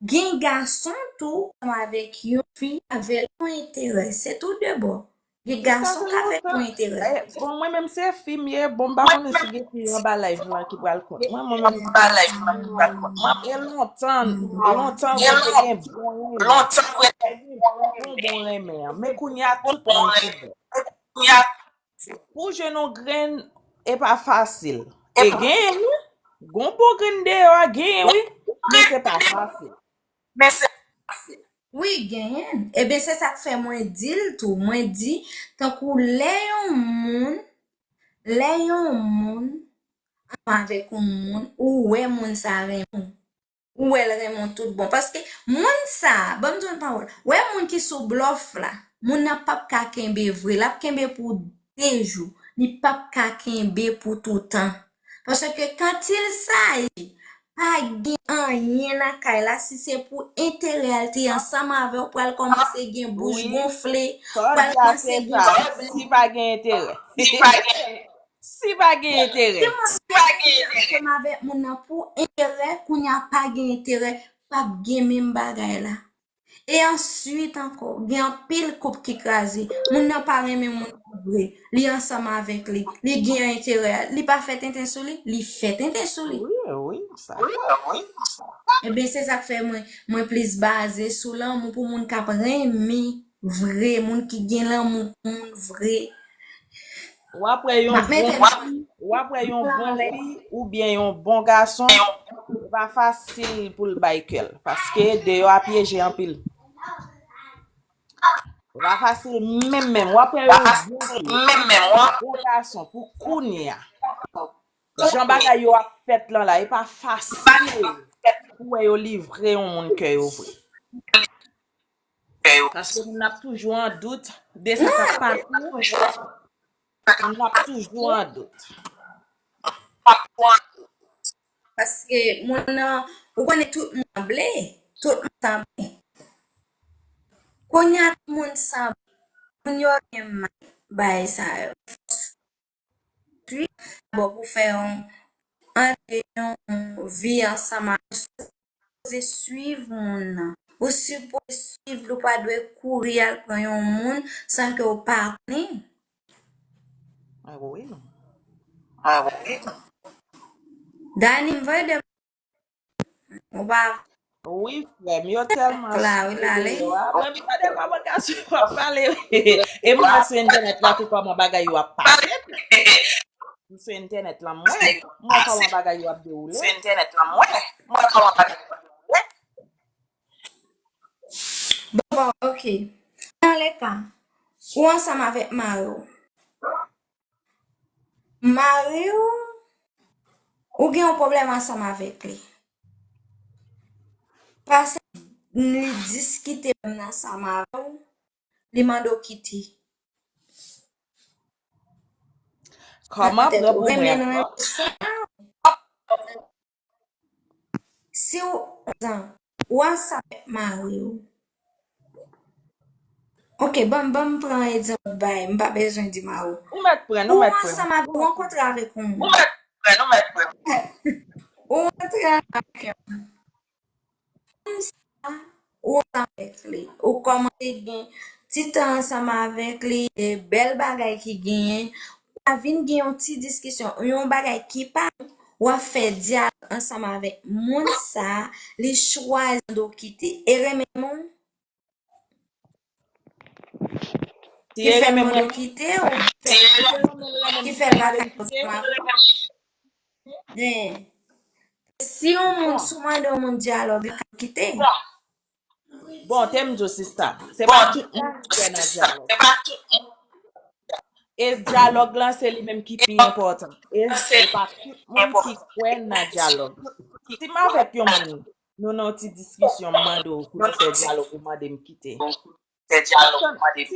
Gen gason tou ansanm avèk yon fi avèk yon enterè. Se tou de bò. Gen gason k avèk yon enterè. Bon, mwen menm se fi m ye, bon, m pa konnen si gen fi anba live lan ki pral konn. Mwen, mwen menm, e lontan, lontan, mwen te gen bon renmen. Te gen bon, bon renmen an. Men kounye a, tout moun kouvè. Pou jwenn yon grenn, e pa fasil. E genyen, wi. Gon bon grenn deyò a, genyen, wi. Men se pa fasil. Wi, genyen. Eben, se sa k fè mwen di l tou. Mwen di, tankou lè yon moun, lè yon moun ansanm avèk yon moun, ou wè moun sa renmen w. Ou wè l renmen w tout bon. Paske moun sa, ban m di w yon pawòl, wè moun ki sou blòf la, moun nan p ap ka kenbe vre, l ap kenbe pou de jou, li p ap ka kenbe pou toutan. Paske quand il s'agit, pa gen anyen nan kay la, si se pou enterè a l te ansanm avè w, pral kòmanse gen bouch gonfle, pral kòmanse gen pwoblèm. Si pa gen enterè. Si pa gen enterè. Si moun nan ansanm avèk moun nan pou enterè, kounye a pa gen enterè, p ap gen menm bagay la. E answit ankò, gen anpil koup ki kraze. Moun nan pa renmen moun nan vre. Li ansanm avèk li. Li gen enterè. Li pa fè tenten sou li. Li fè tenten sou li. Wi, wi, sa. Eben, se sa k fè mwen, mwen plis baze sou lanmou pou moun k ap renmen vre, moun ki gen lanmou pou moun vre. W ap wè yon bon fi, w ap wè yon bon fi oubyen yon bon gason, e pa fasil pou l bay kè l, paske deyò a pyeje anpil. E pa fasil menm, menm. W ap wè yon bon fi, yon bon gason pou kounye a. Jan bagay yo ap fèt lan la, e pa fasil pou wè yo livre yon moun kè yo vre. Paske moun ap toujou an dout de sa k ap pase. Moun ap toujou an dout. Paske moun nan, ou konnen tout moun sanble, tout moun sanble. Kounye a tout moun sanble, moun yo gen mal bay sa yo. Pi, dabò pou fè yon, antre yon vi ansanm avè l, ou sipoze swiv moun nan. Ou sipoze swiv li, ou pa dwe kouri al pran yon moun san ke w pa konnen. Mwen wi non. Dani, m voye de, ou pa Wi, frè m, yo tèlman la, wi, la, lè. Mwen, m tande kòman gason yo ap pale. E m wè sou entènèt la, tou kòman bagay yo ap pase. M sou entènèt la, m wè. M wè kòman bagay yo ap dewoule. Sou entènèt la, m wè. M wè kòman bagay yo ap dewoule. Bon, bon, ok. Nan le ka, ou ansanm avèk mari w. Mari w, ou gen yon pwoblèm ansanm avèk li. Pase li diskite menm nan ansanm avè w, li mande w kite. Kòman pran pou mwen ankò? Si w, ou ansanm avèk mari w. Ok, ban m, ban m pran egzanp bay, m pa bezwen di mari w. Ou mèt pran, ou mèt pran. Ou ansanm avèk, ou rankontre avèk yon moun. Ou mèt pran, ou mèt pran. Ou rantre avèk yon moun sa, ou ansanm avèk li. Ou kòmanse gen ti tan ansanm avèk li, e bèl bagay ki genyen. Ou ka vin gen yon ti diskisyon, yon bagay ki pa, w ap fè dyalòg ansanm avèk moun sa, li chwazi mande w kite. E renmen moun, ki fè l mande w kite, ou ki fè l pa ka ansanm avèk ou. Si yon moun, si w mande yon moun dyalòg, li ka kite. Bon, te m di w, sista, se pa tout moun ki kwè nan dyalòg. E dyalòg lan, se li menm ki pi enpòtan. E se pa tout moun ki kwè nan dyalòg. Si m avèk yon moun, nou nan yon ti diskisyon, m mande w pou nou fè dyalòg, ou mande m kite. Si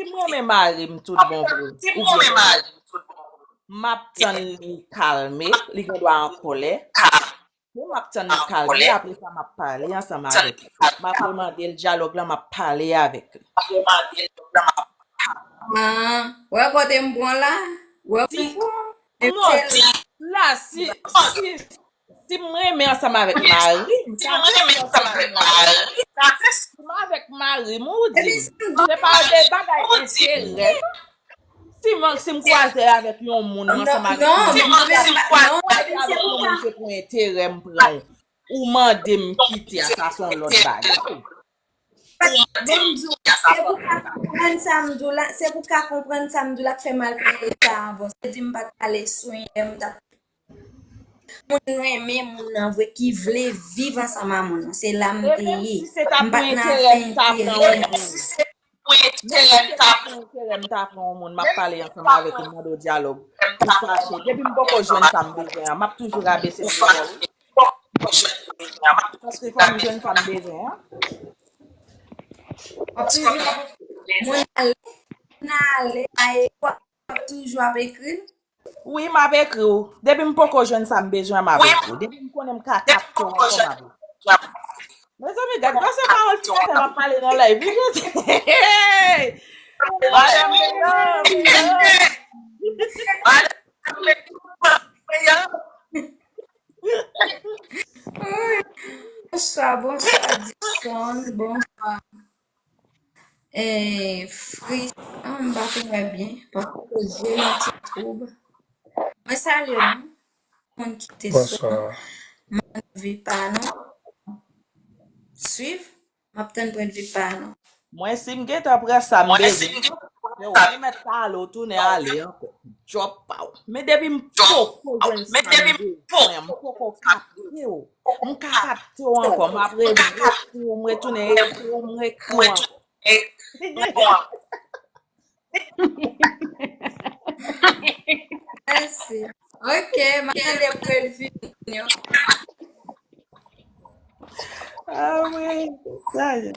m renmen mari m tout bon vre, oubyen m ap tann li kalme, li gen dwa an kòlè. Men m ap tann li kalme, apre sa m ap pale ansanm avèk li. M ap remande l dyalòg lan, m ap pale avèk li. Ah, wè kote m pran la? Wè kote m pran? Non, la, si, si, si m renmen ansanm avèk mari m, sa se si m avèk mari m, ou di m. Se pa de bagay enterè. Si m, si m kwaze avèk yon moun, m ansanm avèk yon moun, si m kwaze avèk yon moun, se pou enterè m pran w. Ou mande m kite a, sa se yon lòt bagay. Ban m di w, se pou w ka konprann sa m di w la, se pou w ka konprann sa m di w la k fè m al pale sa avan. Se di m pa t pale swen lè m t ap moun renmen moun nan vre, ki vle viv ansanm a moun nan. Se la m te ye. M pa t nan afè enterè moun. Menm si se pa pou enterè m ta pran yon moun, m ap pale ansanm avèk ou, m mande w dyalòg. Ou fache. Depi m poko jwenn sa m bezwen an, m ap toujou rabese nivo m. Paske fò m jwenn sa m bezwen an. W ap toujou, moun ale, moun ale, ayewòl, w ap toujou ap ekri l. Wi, m ap ekri w. Depi m poko jwenn sa m bezwen, m ap ekri w. Depi m konnen m ka kapte w ankò, m ap ekri w. Mezanmi, gad gwo se pawòl ti nèg la ap pale nan live, wi, Jezi. Hey! Madanm Leyon, Leyon. Bonswa, bonswa, Dixon, bonswa. Eh, Fris, ah, m pa fin wè byen, paske zye m ti twoub. Mwen salye nou, moun ki te sou. Bonswa. M ap tann pwennvi pa nou. Swiv, m ap tann pwennvi pa nou. Mwen, si m gentan pran sa m bezwen, yo, mwen mèt sa ale, w tounen ale ankò. Djòb pa w. Men depi m poko jwenn sa m bezwen, m poko kapte w. M ka kapte w ankò, m ap reyekri w, m retounen ekri w, m rekri w ankò. Mèsi. Ok, m ap tande pwennvi nou. Ah wi, sa ye.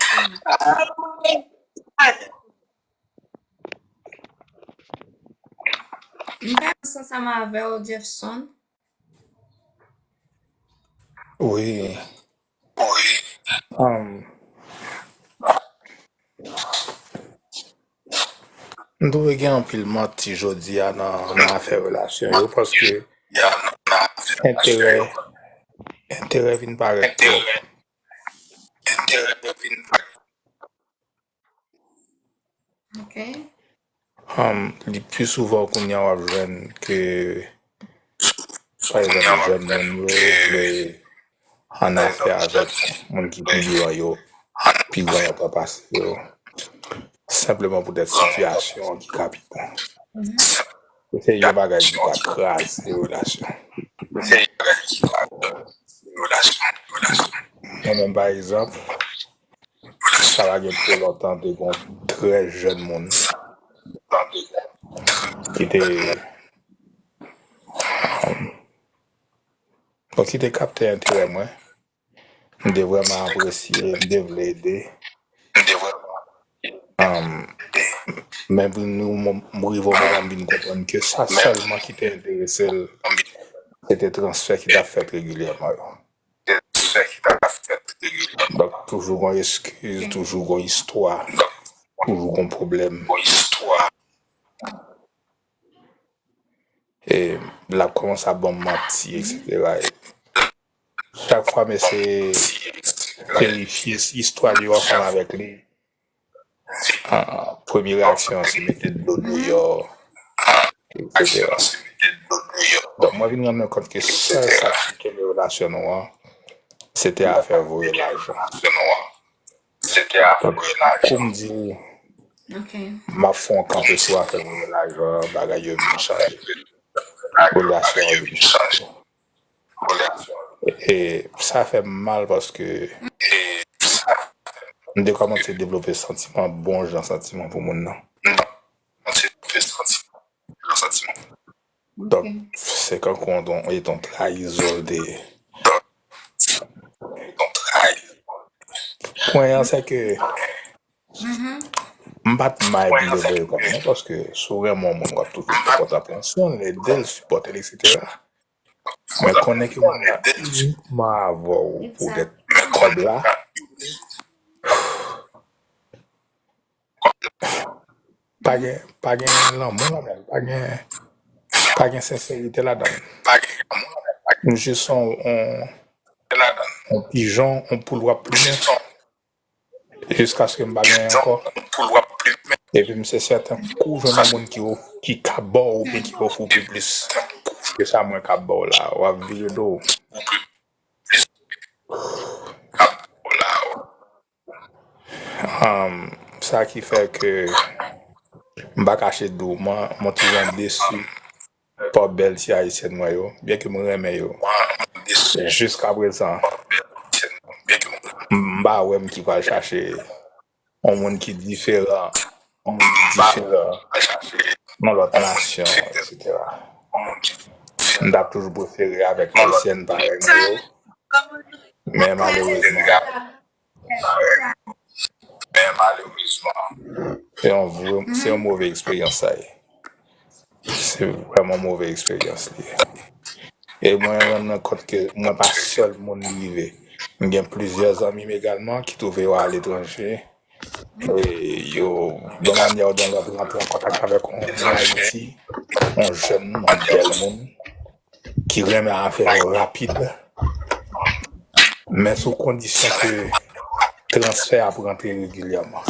M pa ansanm avè w, Jefferson. Wi. Um, m twouve gen anpil manti jodi a nan, nan afè relasyon yo, paske enterè, enterè vin parèt twòp. Ok. Um, li pi souvan kounye a w ap jwenn ke, pa egzanp, jèn moun yo vle, an afè avèk moun ki pi gran yo, pi gran yo ka pase yo. Senpleman poutèt sitiyasyon an ki ka pi bon. E se yon bagay ki ka kraze relasyon. Mwen menm, pa egzanp, sa pa gen twò lontan, te gen yon trè jèn moun ki te, um, bon, ki te kapte enterè mwen. M te vrèman apresye, m te vle ede. Um, men pou nou, m, m rive yon moman, m vin konprann ke sa sèlman ki te enterese l, se te transfè ki t ap fèt regilyèman yo. Donk, toujou gon eskiz, toujou gon istwa, toujou gon pwoblèm. E l ap kòmanse ap ban m manti, etsetera. E chak fwa m eseye verifye si istwa li yo ansanm avèk li, ah, premye reyaksyon an se mete dlo deyò, etsetera. Donk, mwen vin rann mwen kont ke sèl sa ki kenbe relasyon nou an, se te afè voye lajan. Donk, kou m di, m ap fè yon kanpe sou afè voye lajan, bagay yo vin chanje. Relasyon an vin chanje. E sa fè m mal paske m te kòmanse devlope santiman, bon jan santiman pou moun nan. Donk, se kankou yon, yon trayizon l te ye. Pwen an, se ke m pa t may pou m te voye kòb non, paske si w renmen yon moun, w ap toujou fè pòtapansyon l, ede l, sipòte l, etsetera. Men konnen ke moun nan inikman avè w pou dèt kòb la, pa gen, pa gen lanmou ladan l, pa gen, pa gen senserite ladan l. M jis on, on, on pijon, on poul w ap plimen. Jiskaske m pa genyen ankò. Epi m se sèten, kou w jwenn yon moun ki, ki ka ba w oubyen ki ofri w pi plis ke sa mwen ka ba w la, w ap vire do w. Sa ki fè ke m pa kache di w, mwen, mwen toujou desi pa bèl ti ayisyèn mwen yo, byen ke m renmen yo. Jiska prezan, m pa wè m ki pral chache yon moun ki diferan, yon moun ki diferan nan lòt nasyon, etsetera. M t ap toujou prefere avèk ayisyèn parèy mwen yo. Men malerezman, men malerezman, se yon vre, se yon move eksperyans sa ye. Se vrèman move eksperyans li ye. E mwen rann mwen kont ke mwen pa sèl moun li rive. M gen plizyè zanmi m egalman ki twouve yo aletranje. E yo, yon manyè oubyen lòt, rantre an kontak avèk yon moun Ayiti, yon jèn moun, yon bèl moun ki renmen afè yo rapid, men sou kondisyon ke transfè ap rantre regilyèman.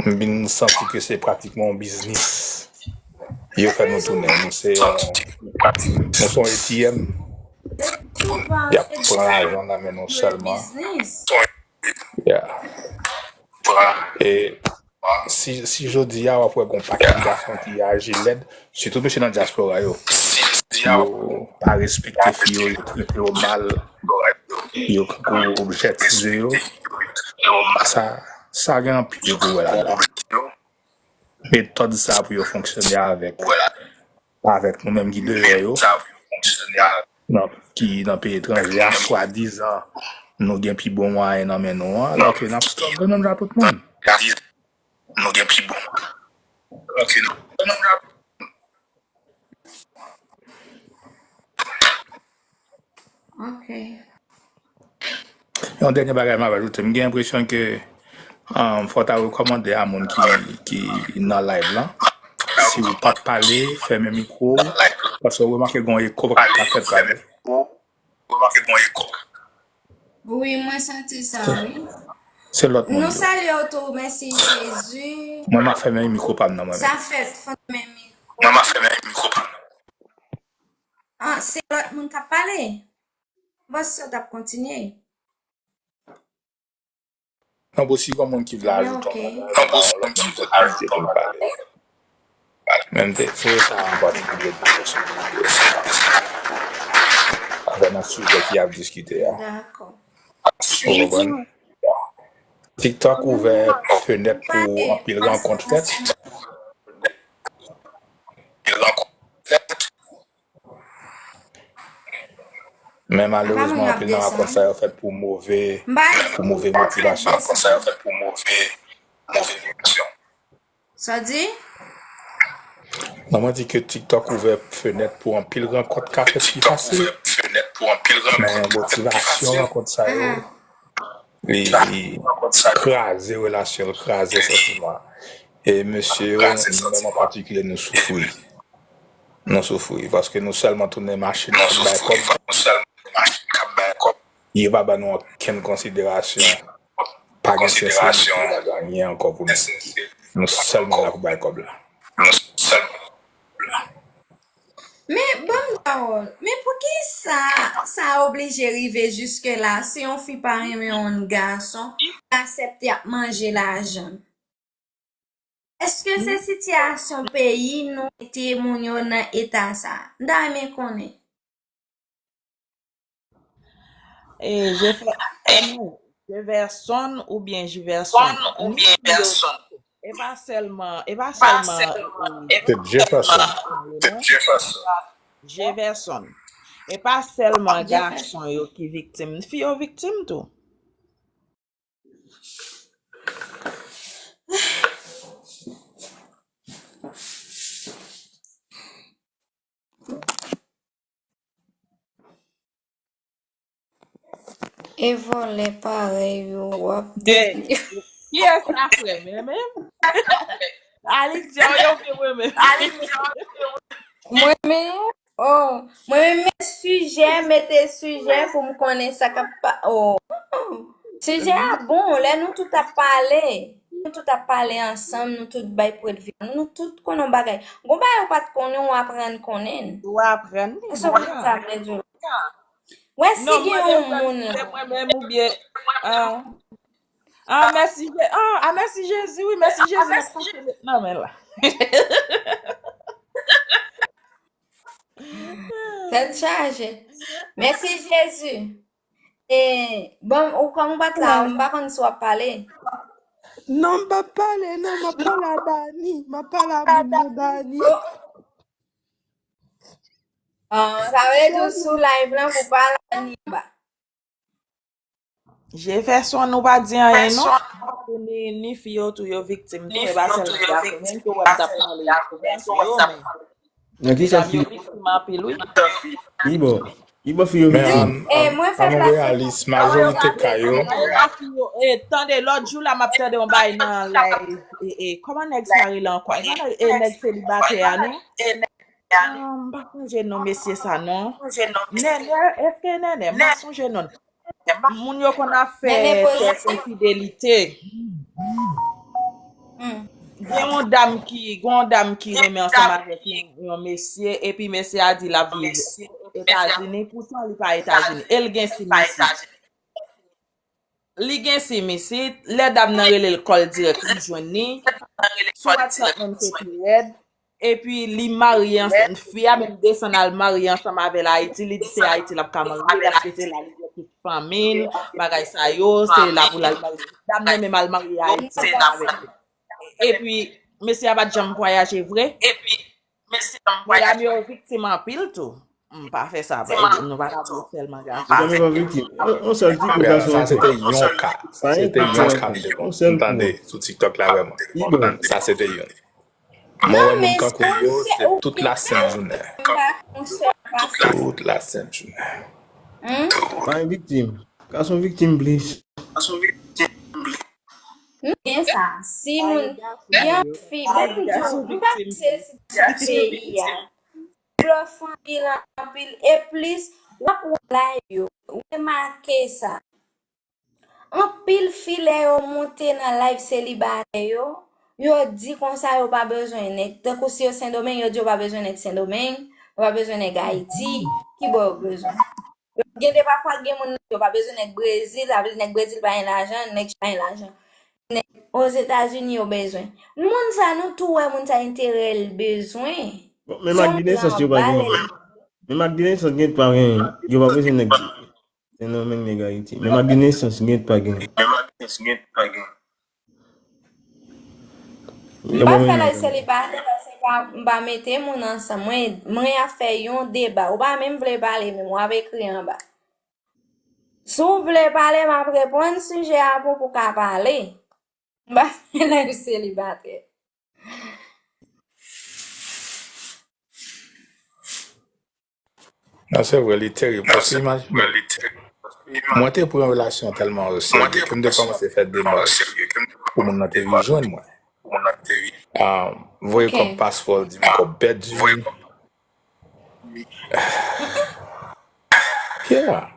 M vin santi ke se pratikman yon biznis yo fè nou tounen. Nou se yon, nou se yon A T M. Y ap pran lajan nan men nou sèlman. Yeah. E si, si jodi a w ap wè gon pakèt gason ki aji lèd, sitou mesye nan dyaspora yo, yo pa respekte fi yo, yo trete yo mal, yo kankou objètize yo, sa, sa gen anpil pou wè ladan. Metòd sa pou yo fonksyone avèk, avèk nou menm ki deyò yo, nan, ki nan peyi etranje a, swadizan nou gen pi bon mwayen nan men nou an, alò ke n ap struggle menm jan tout moun. Ok. Yon dènye bagay m ap ajoute, m gen enpresyon ke, um, fò w ta rekòmande a moun ki, ki nan live lan, si w pa t pale, fèmen mikwo w, paske w remake gen yon eko k ap fèt la. Wi, mwen santi sa, wi. Se lòt moun Nou yo. Salye w tou, mèsi Jezi. Mwen, m ap fèmen mikwo pa m nan mwen Sa menm. Fèt, fèmen mikwo. Ah, se lòt moun k ap pale. Bon, si w t ap kontinye. Non, bon, si gon moun ki vle ajoute yon bagay, nan pawòl, li gen posibilite pou l pale. Men m te, se sa an patikilye m te fè sou avè nan sijè ki ap diskite a. Dakò. Ou konprann? TikTok ouvè fenèt pou anpil rankont fèt. Men malerezman, anpil nan rankont sa yo fèt pou move, pou move motivasyon. Sa w di? Non, mwen di ke TikTok ouvè fenèt pou anpil rankont ka fèt pi fasil. Men motivasyon rankont sa yo, li, li kraze relasyon, li kraze santiman. E mesye yo, nou menm an patikilye, nou soufri. Nou soufri, paske nou sèlman tounen machin k ap bay kòb. Yo pa ban nou okenn konsiderasyon. Pa gen senserite, pa gen anyen ankò pou nou. Nou sèlman la pou bay kòb la. Men, ban m pawòl. Men poukisa sa oblije rive jiske la? Si yon fi pa renmen yon gason, li aksepte ap manje lajan l. Èske se sitiyasyon peyi nou mete moun yo nan eta sa? M ta renmen konnen. E, Jefe-, Jeverson oubyen Jiverson. Ni fi yo, e pa sèlman, e pa sèlman, e, Se Jefferson. Jeverson. E pa sèlman gason yo ki viktim, fi yo viktim tou. E vòlè parèy yo w ap detwi. Kiyès la frè m menm? Alik di yo vle mwen menm. Mwen menm, oh, mwen menm met sijè, mete sijè pou m konnen sa k ap pa, oh. Sijè a bon, lè nou tout ap pale, nou tout ap pale ansanm, nou tout bay pwendvi nou, nou tout konnen yon bagay. Gon bagay ou pa t konnen, ou aprann konnen l. Ou aprann li. Èske w konn sa m vle di w la? Wè si gen yon moun la. Mwen menm oubyen, ah, ah, mèsi, Je- ah, ah, mèsi Jezi, wi, mèsi Jezi, m ap pase met nan men la. Tèt chaje. Mèsi Jezi. E, bon, ou kòm ou pa t la, m pa konn si w ap pale. Non, m p ap pale, non, m ap pale a Dani. M ap pale a moun nan Dani. Ah, sa vle di w sou live lan pou pale a Niba. Jefferson, ou pa di anyen, non? Ni, ni fi yo tou yo viktim tou, e pa sèlman gason, menm ke w wè m t ap pale, men Nan ki sens fi yo? Viktim anpil, wi. Ki bò? Ki bò fi yo viktim? E mwen fè plas. Reyalis, majorite ka yo. E, tande, lòt jou la, m ap tande yon bay nan live. E, e, kòman nèg sa rele ankò? E, nèg selibatè a, non? Ah, m pa sonje non mesye sa, non. Nènè, èske Nènè? M pa sonje non. Moun yo konn ap fè tès enfidelite. Gen yon dam ki, gen yon dam ki renmen ansanm avèk yon, yon mesye, epi mesye a di l ap viv Etazini, poutan li pa Etazini. E l gen simis. Li gen simis, lè dam nan rele l kòl dirèk, li jwenn li. Sou WhatsApp menm se pi rèd. Epi li marye ansanm, fi a menm desann al marye ansanm avè l Ayiti, li di se Ayiti l ap ka marye, paske se la li wè tout fanmi l, bagay sa yo, se la pou l al marye. Dam nan menm al marye Ayiti ansanm avèk li. Epi, mesye a pa t janm vwayaje vre. Medam yo viktim anpil tou. M pa fè sa, nou pa ka di sèlman gason. Medam yo pa viktim. On sèl ti kou gason. Sa se te yon ka. Se te yon ka m te konn tande sou TikTok la vrèman. Sa se te yon. Mwen wè moun kankou yo, se tout la sent jounen. Tout la sent jounen. Pa yon viktim. Gason viktim plis. Nou gen sa. Si moun, gen yon fi, ban m di w, m pa sezi sa peyi a. Blòf anpil, anpil. E plis, w ap wè live yo. Ou remake sa. Anpil fi lè yo monte nan live selibatè yo, yo di konsa yo pa bezwen nèg. Tankou si yo Sendomeng, yo di yo pa bezwen nèg Sendomeng. Yo pa bezwen nèg Ayiti. Ki bò yo bezwen? Gen de pafwa gen moun yo pa bezwen nèg Brezil, sa vle di nèg Brezil pa gen lajan, nèg Chili pa gen lajan. Nèg Ozetazini yo bezwen. Moun sa nou tou wè moun sa enterè l bezwen. Bon, menm ak Guinée yo pa gen. Menm ak Guinée gen pa gen, yo pa bezwen nèg Sen Domeng nèg Ayiti. Menm ak Guinée gen pa gen. M pa fè laj selibatè paske m pa mete moun ansanm. Mwen, mwen ap fè yon deba. Ou pa menm vle pale, menm w ap ekri anba. Si w vle pale, m ap reponn sijè a pou pou ka pale. M pa fè laj selibatè. Non, se vre, li terib. Paske imajine, mwen te pran relasyon tèlman oserye ke m te kòmanse fè demach pou moun nan te vin jwenn mwen. Ah, voye kòb paspò, di m kòb pèdi. Yeah.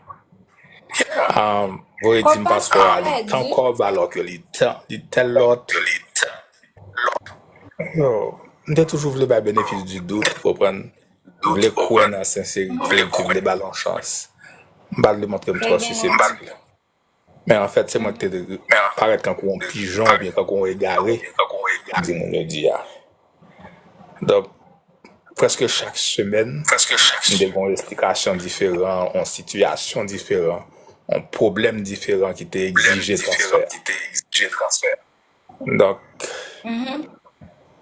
Ah, voye di m paspò a li tan kòb alò ke li tan, li tèl lòt. Yo, m te toujou vle bay benefis di dout, ou konprann? Vle kwè nan senserite, m te vle ba l yon chans. M pa t vle montre m twò siseptib. Men anfèt, se mwen ki te parèt kankou yon pijon oubyen kankou yon egare, di moun yo di a. Donk, prèske chak semèn, m te gen yon esplikasyon diferan, yon sitiyasyon diferan, yon pwoblèm diferan ki te egzije transfè. Donk,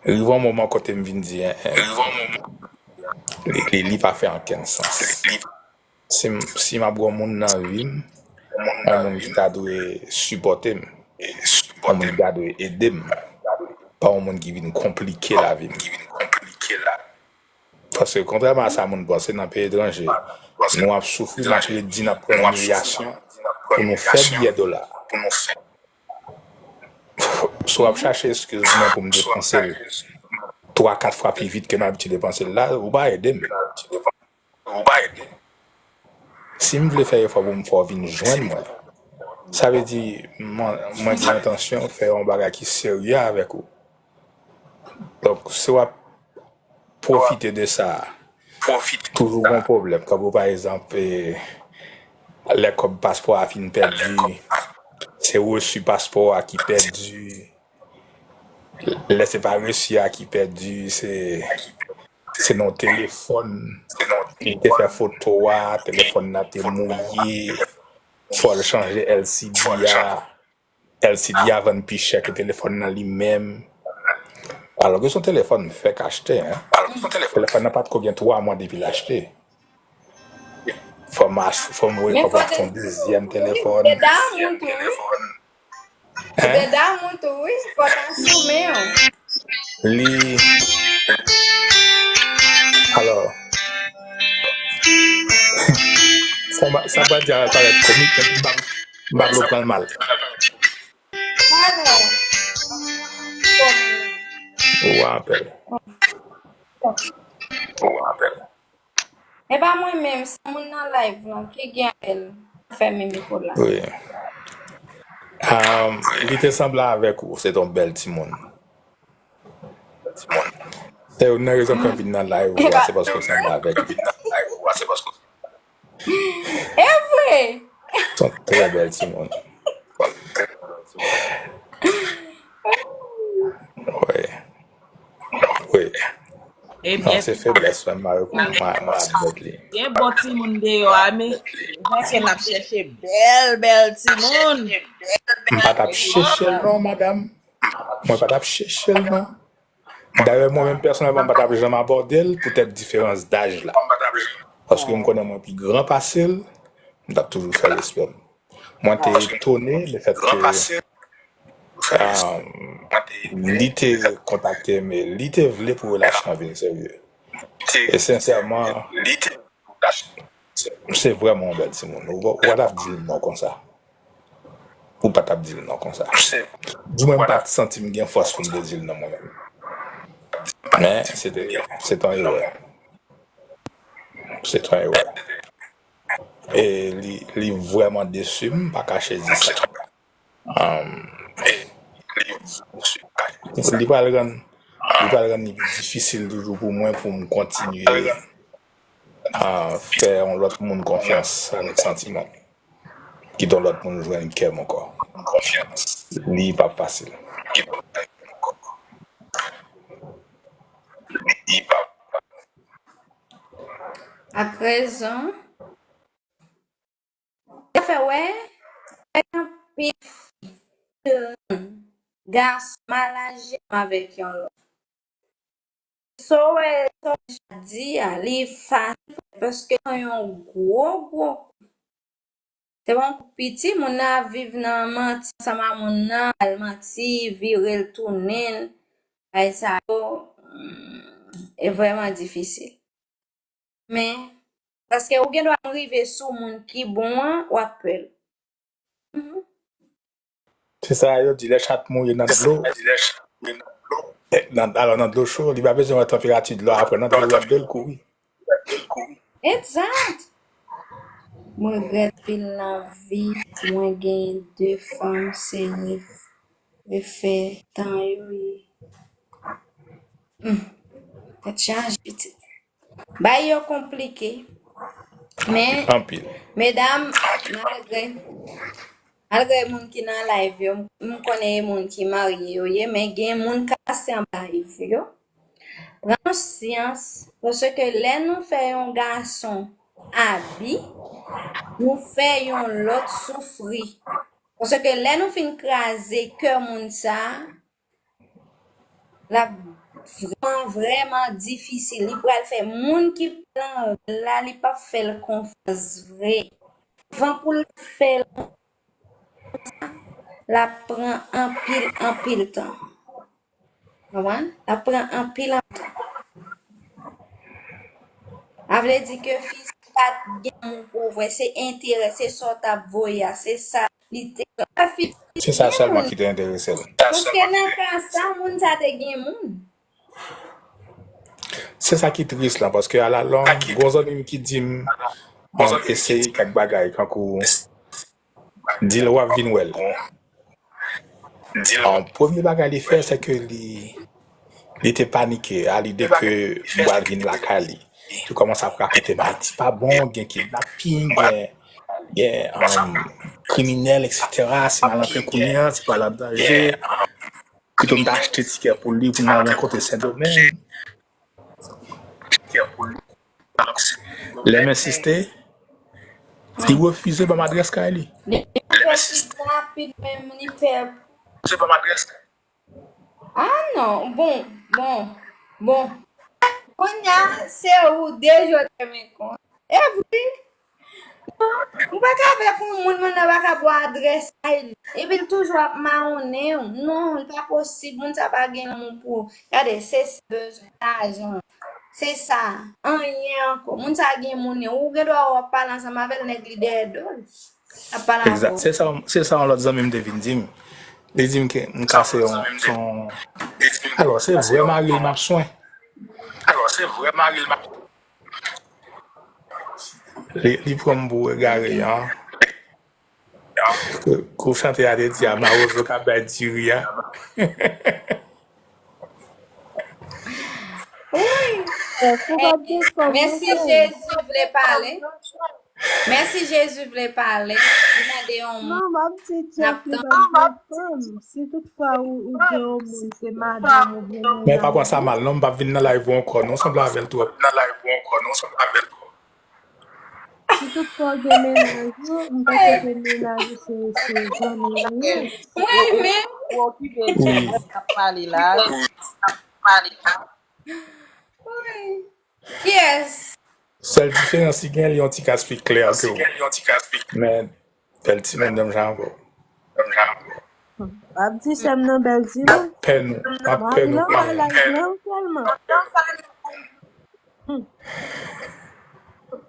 rive yon moman kote m vin di, en, en, li, li, li pa fè ankenn sans. Si m, si m ap gen yon moun nan vi m, yon moun ki ta dwe sipòte m, yon moun ki ta dwe ede m, pa yon moun ki vin konplike lavi m. Paske kontrèman a sa moun panse, nan peyi etranje, nou ap soufri, n ap redi, n ap pran imilyasyon pou nou fè biyè dola. Si w ap chache eskiz mwen pou m depanse l twa, kat fwa pi vit ke m abitye depanse l la, ou pa ede m. Si m vle fè efò pou m fè w vin jwenn mwen, sa vle di mwen, mwen gen entansyon fè yon bagay ki serye avèk ou. Donk, si w ap pwofite de sa, toujou gen yon pwoblèm. Kòm ou, pa egzanp, eh, lè kòb paspò a fin pèdi, se resi paspò a ki pèdi. Lè se pa resi a ki pèdi, se, se nan telefòn. Li te fè foto a, telefòn nan te mouye. Fò l chanje L C D a. L C D a vann pi chè ke telefòn nan li menm. Alò ke se yon telefòn m fèk achte, en. Telefòn nan pa t ko gen twa mwa depi l achte. Fò m ach-, fò m voye kòb la achte yon dezyèm telefòn. Li te damou tou, wi. Li te damou tou, wi. Fò w ta asime w. Li. Alò. Sa m, sa m pral di a parèt komik, men m pa, m pa vle w pran l mal. Ou wè apèl. Ou wè apèl. E pa mwen menm, se moun nan live lan ki gen apèl. Fèmen mikwo la. Wi. Ah, li te sanble avèk ou, se t on bèl timoun. Se youn nan rezon ke m vin nan live ou a, se paske w sanble avèk li. E vre! Se yon trè bèl timoun. Wi. Wi. Non, se feblès mwen, m mare pou mwen, mwen admèt li. Gen bon timoun deyò a, men. Paske n ap chèche bèl, bèl timoun. M pa t ap chèche l non, madanm. Mwen pa t ap chèche l non. Dayè, mwen menm pèsonèlman, m pa t ap janm abòde l poutèt diferans daj la. Paske m konnen mwen pi gran pase l, m t ap toujou fè respè m. Mwen te etone lefètke, ah, li te kontakte m e li te vle pou relasyon an vin serye. E sensèman, se vrèman yon bèl timoun. Ou, ou pa t ap di l non konsa. Ou pa t ap di l non konsa. Di mwen m pa t santi m gen fòs pou m te di l non mwen menm. Men, se te, se t on erè. Se t on erè. E li, li vrèman desi m, m pa kache di sa. Li pral rann, li pral rann li pi difisil toujou pou mwen pou m kontinye ah, fè yon lòt moun konfyans avèk santiman m. Kite yon lòt moun jwenn kè m ankò. Li p ap fasil. Ak rezon. Sa fè wè, fè anpil fi, gason mal aji ansanm avèk yon lòt. Sa w wè, sa w di a, li fasil paske se yon gwo, gwo koup. Se pa yon koup piti, moun nan ap viv nan manti ansanm a moun nan, al manti, vire l tounen l, bagay sa yo, hmm, e vrèman difisil. Men, paske ou gen dwa rive sou moun ki bon an, w ap pè l. Mhm. Se sa yo di, lè chat mouri nan dlo. Eh, nan, alò, nan dlo cho, li pa bezwen wè tanperati dlo a, apre nan dlo, l ap dwe l kouri. Egzat. Mwen regrèt pil nan vi mwen, genyen de fanm, se refè tan yo ye. Hmm. Tèt chaje, pitit. Bagay yo konplike. Men, Anpil. Medam, malgre, malgre moun ki nan live yo, m konnen e moun ki marye yo ye, men gen moun k ap pase anba live yo. Pran konsyans, paske lè nou fè yon gason abi, nou fè yon lòt soufri. Paske lè nou fin kraze kè moun sa, l ap vrèman, vrèman difisil. Li pral fè moun ki pran la, li p ap fè l konfyans vre. Anvan pou l fè l, l ap pran anpil, anpil tan. Konprann? L ap pran anpil, anpil tan. A vle di ke fi sa pa t gen moun pou vre, se enterè, se sa w t ap voye a, se sa li te. Fi Se sa sèlman ki te enterese l. Paske nan ka sa, moun sa te gen moun. Se sa ki tris lan, paske alalong, gon zanmi m ki di m, bon, eseye kèk bagay, kankou, di l w ap vin wè l. Bon, premye bagay li fè, se ke li, li te panike a lide ke m pral vin lakay li. Li kòmanse ap rakonte m Ayiti pa bon, gen kidnaping, gen, gen um, kriminèl, et cetera. Si m al antre kounye a, si m al an danje. Pito m ta achte tikè pou li, pou n al rankontre Sendomeng. Lè m ensiste, li refize ban m adrès kay li. Li pè plis rapid menm, li pè. Ah non, bon, bon, bon. Kounye a, se ou deja w te renmen konn. E vre. Ou pa ka fè pou moun, moun nan pa ka ba w adrès kay li. Epi l toujou ap mawonnen w. Non, li pa posib. Moun sa pa gen lanmou pou ou. Gade, se sa bezwen, lajan. Se sa. Anyen ankò. Moun sa gen moun li. Ou gen dwa w ap pale ansanm avè l, nèg li dèyè do l. Ap pale avè Egzat. w. Se sa, se sa yon lòt zanmi m te vin di m. Li di m ke m ka se yon, se yon, alò, se vrè mari l m ap swen. Li, li pran m pou egare an. Kou chante a te di a, mawozo k ap bay diri a. Wi. Mèsi Jezi vle pale. Mèsi Jezi vle pale. Li mande yon moun. Non, m ap di Jeff li pa t gen fanm. Si toutfwa ou, ou gen yon moun, se madanm oubyen mennaj. Men pa pran sa mal non, m p ap vin nan live ou ankò non, sanble avè l twòp. Si toutfwa w gen mennaj ou, m panse ke mennaj ou se, se zanmi w ye. Mwen menm. Ou okipe Jeff k ap pale la. Wi. Kiyès? Sèl diferans li gen, li yon ti kas pi klè ke w. Men bèl timoun menm jan avè w. W ap di sè m nan bèl timoun. Pè nou, w ap pè nou Mwen kanmenm. Laj lan tèlman.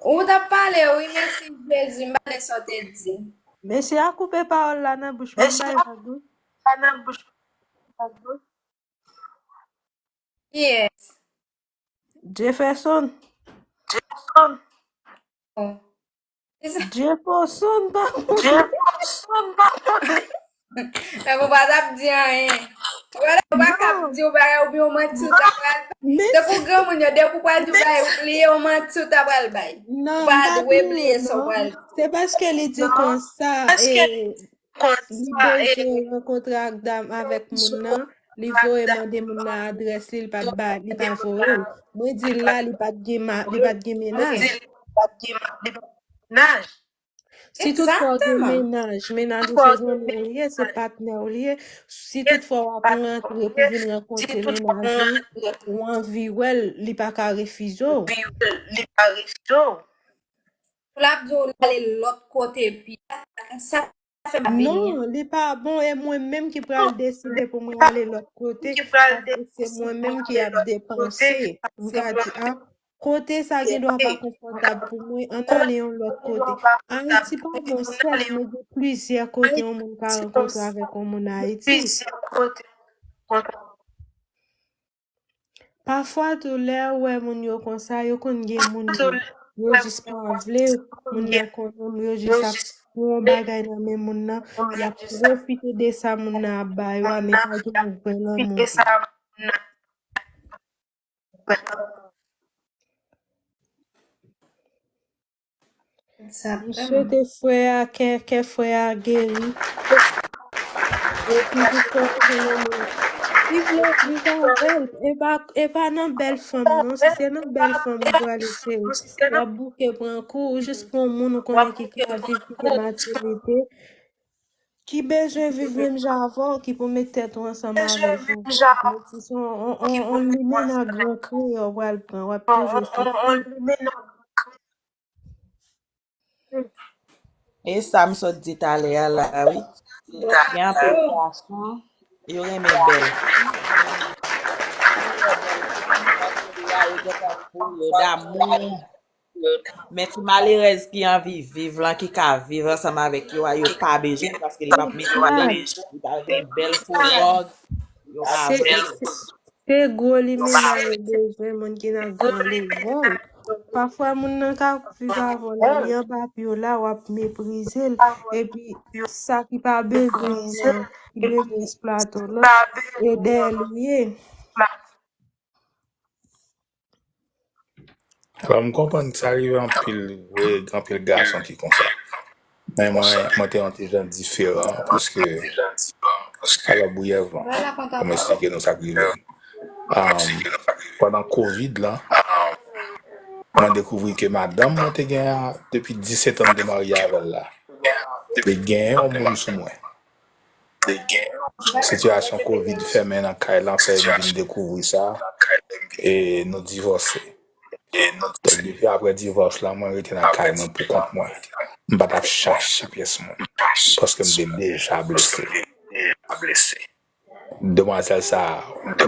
Ou t ap pale, wi, mèsi Jezi, m pa tande sa w te di. Mesye a koupe pawòl la nan bouch mwen, m bay vag wi. Kiyès? Jefferson. Oh. Se sa. Jefferson, pa Mwen pa t ap di anyen. Ou pa ka di yon bagay oubyen yon manti ou ta pral bay. Tankou granmoun yo, depi ou pral di yon bagay, ou bliye yon manti ou ta pral bay. Ou pa dwe bliye sa ou pral di. Se paske li di konsa, li bezwen rankontre ak dam avèk moun nan, li voye mande moun nan adrès li, li pa t ba, li pa voye l. Mwen di l la, li pa t gen ma-, li pa t gen mennaj. Si toutfwa w gen mennaj, mennaj ou se zanmi w li ye, se patnè w li ye. Si toutfwa w ap rantre pou vin rankontre mennaj ou, ou anvi wè l, li pa ka refize w. Pou l ap di w l ale lòt kote pi a, sa fè m ap vini. Non, li pa bon, e mwen menm ki pral deside pou mwen ale lòt kote, paske se mwen menm ki ap depanse. M ka di, a, kote sa gen dwa pa konfòtab pou mwen, ann ale yon lòt kote. Ayiti pa bon sèl, men gen plizyè kote yon moun ka rankontre avèk yon moun Ayiti. Pafwa tou, lè ou wè moun yo konsa, yo konn gen moun yo, yo jis pa vle, moun yo konnen, yo jis ap pran yon bagay nan men moun nan, y ap pwofite de sa moun nan ap ba yo a, men pa gen yon vrè lanmou tou. M swete frè a, kè, kè frè a geri. Epi li fè fenomen. Li vle viv avè l. E pa, e pa nan bèl fanm, non. Si se nan bèl fanm ou prale, cheri, w ap bouke pran kou, ou jis pran yon moun ou konnen ki ka viv, ki gen matirite, ki bezwen viv menm jan avè w, ki pou met tèt ou ansanm avèk ou. Men si se yon, yon, yon, yon limenna gran kreyè w pral pran, w ap toujou soufri. E sa m sot di talè a la, wi. Gen anpil gason, yo renmen bèl fanm. Yo gentan fou, yo damou. Men ti malerèz ki anvi viv lan, ki ka viv ansanm avèk yo a, yo pa bezwen, paske li p ap mete, li pa gen bèl fo vòg, yo pa vle. Se gwo limena yo bezwen, moun ki nan gran levèl. Pafwa, moun nan ka viv avè w la, li anba pye w la, w ap meprize l. Epi, sa ki pa bezwen, ki bezwen eksplwate w lan, e dèyè l ou ye. Alò, m konprann sa rive anpil, vre, gen anpil gason ki konsa. Men mwen, mwen te yon ti jan diferan, paske, alò, briyèvman, pou m esplike nou sa k rive m. Um, pandan kovid la, mwen dekouvri ke madanm mwen te gen a, depi disèt an m te marye avè l la, te gen yon moun sou mwen. Sitiyasyon kovid fèmen nan kay lan fè m vin dekouvri sa, e nou divòse. Donk, depi apre divòs la, mwen rete nan kay mwen pou kont mwen. M pa t ap chache pyès moun, paske m te deja blese. Demwazèl sa a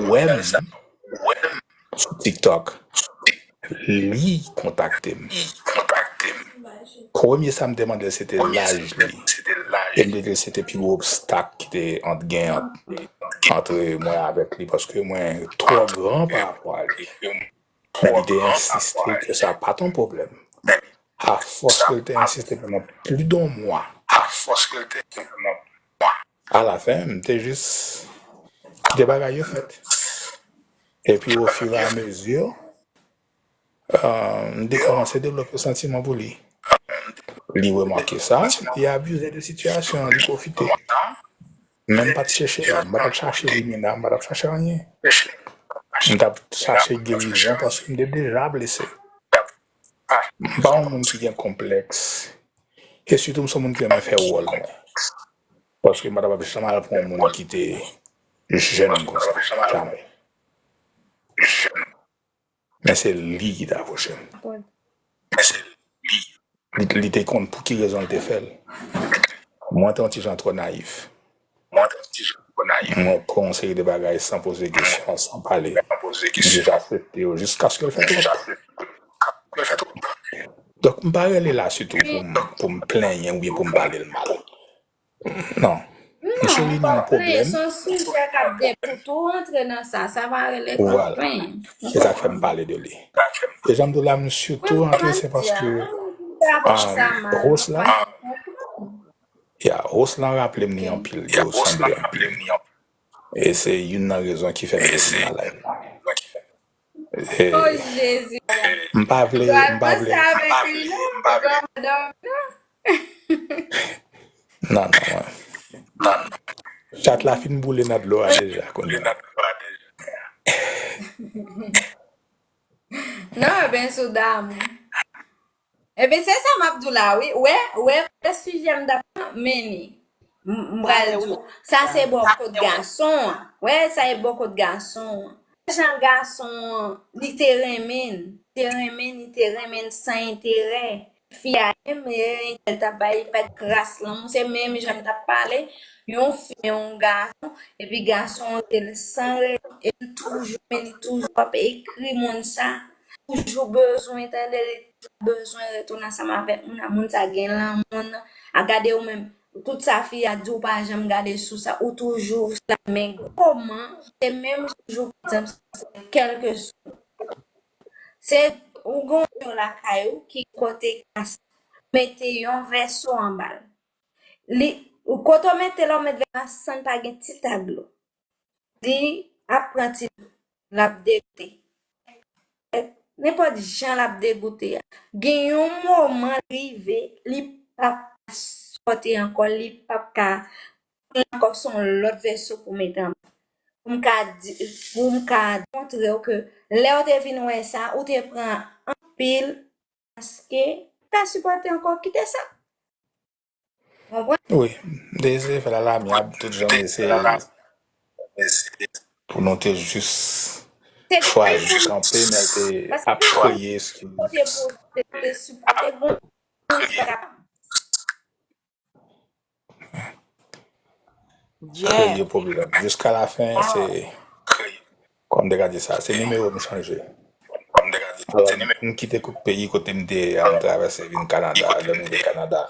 wè m sou TikTok. Li kontakte m. Premye sa m te mande l, se te laj li. E m te di l se te pi gwo obstak ki te ant, gen ant, ant mwen avèk li, paske mwen twò gran pa rapò a li. Men li te ensiste ke sa pa t yon pwoblèm. Afòs ke l te ensiste pandan plis de yon mwa, alafen, m te jis kite bagay yo fèt. Epi, ofiramezi, ah, m te kòmanse devlope santiman pou li. Li remake sa, li abize de sitiyasyon an, li pwofite. Men m pa t chèche, m pa t ap chache limena, m pa t ap chache anyen. M t ap chache gerizon paske m te deja blese. M pa yon moun ki gen konplèks. E sitou, m se yon moun ki renmen fè wòl mwen. Paske m pa t ap janm al pran yon moun ki te jèn konsa. Jamè. Men se li ki te apwoche m. Li, li te konn pou ki rezon l te fè l. Mwen te yon ti jan twò nayif. Mwen pran yon seri de bagay san poze kesyon, san pale. M jis aksepte yo jiskaske l fè twòp. Donk, m pa rele la sitou pou m, pou m plenyen oubyen pou m pale l mal. Non. M souliye yon pwoblèm. Se yon sijè k ap de-, pou tou rantre nan sa, sa pa rele kòd plen. Vwala. Se sa k fè m pale de li. E jan m di w la, m sitou rantre, se paske, um, host la, ya, host la raple m li anpil, yo sanble anpil. E se youn nan rezon ki fè m te vin nan live la. E, Oh, Jezi. M pa vle, Pral m pa vle. Panse avèk li, non? Pral dòmi, non? Non, non, man. Chat la fin boule nan dlo a deja, kounye a. Non, ebyen, sou damou. Ebyen, se sa m ap di w la, wi. Wè, wè, wè sijè m t ap mennen. M m pral di w. Sa se bò kot gason an. Wè, sa e bò kot gason an. Jan gason an, li te renmen l. Te renmen l, li te renmen l san enterè. Fi a menm, e, entèl t ap bay, li pa t kras lanmou. Se menm jan m t ap pale. Yon fi, yon gason, epi gason an te l san rezon, e li toujou, men li toujou ap ekri moun sa. Toujou bezwen tande, li toujou bezwen retounen ansanm avèk moun, a moun sa gen lanmou. A gade ou menm, tout sa fi a di w pa janm gade sou sa, ou toujou la, men kòman, se menm jou, kèlkeswa. Se ou gon yo lakay ou ki kote kas mete yon vèso anba l. Li, ou kote w mete la, ou met vèso a san pa gen ti tag lo. Li ap pran ti l ap degoute. Nenpòt jan l ap degoute a. Gen yon moman rive, li p ap ka sòti ankò, li p ap ka ankò, se yon lòt vèso pou mete anba. Pou m ka di, pou m ka montre w ke lè w te vin wè sa, ou te pran anpil paske pa sipòte ankò, kite sa. Konprann? Wi, m te eseye fè l alamyab, tout jan m eseye pou nou te jis Se chwazi kanpe, men l te ap kreye eskiz. Kote pou te sipòte bon. Kreye pwoblèm. Jiska la fen, se, kòman m te ka di sa, se nimewo m chanje. Alò, m kite kout peyi kote m te an travèse vin Kanada, lè m rive Kanada,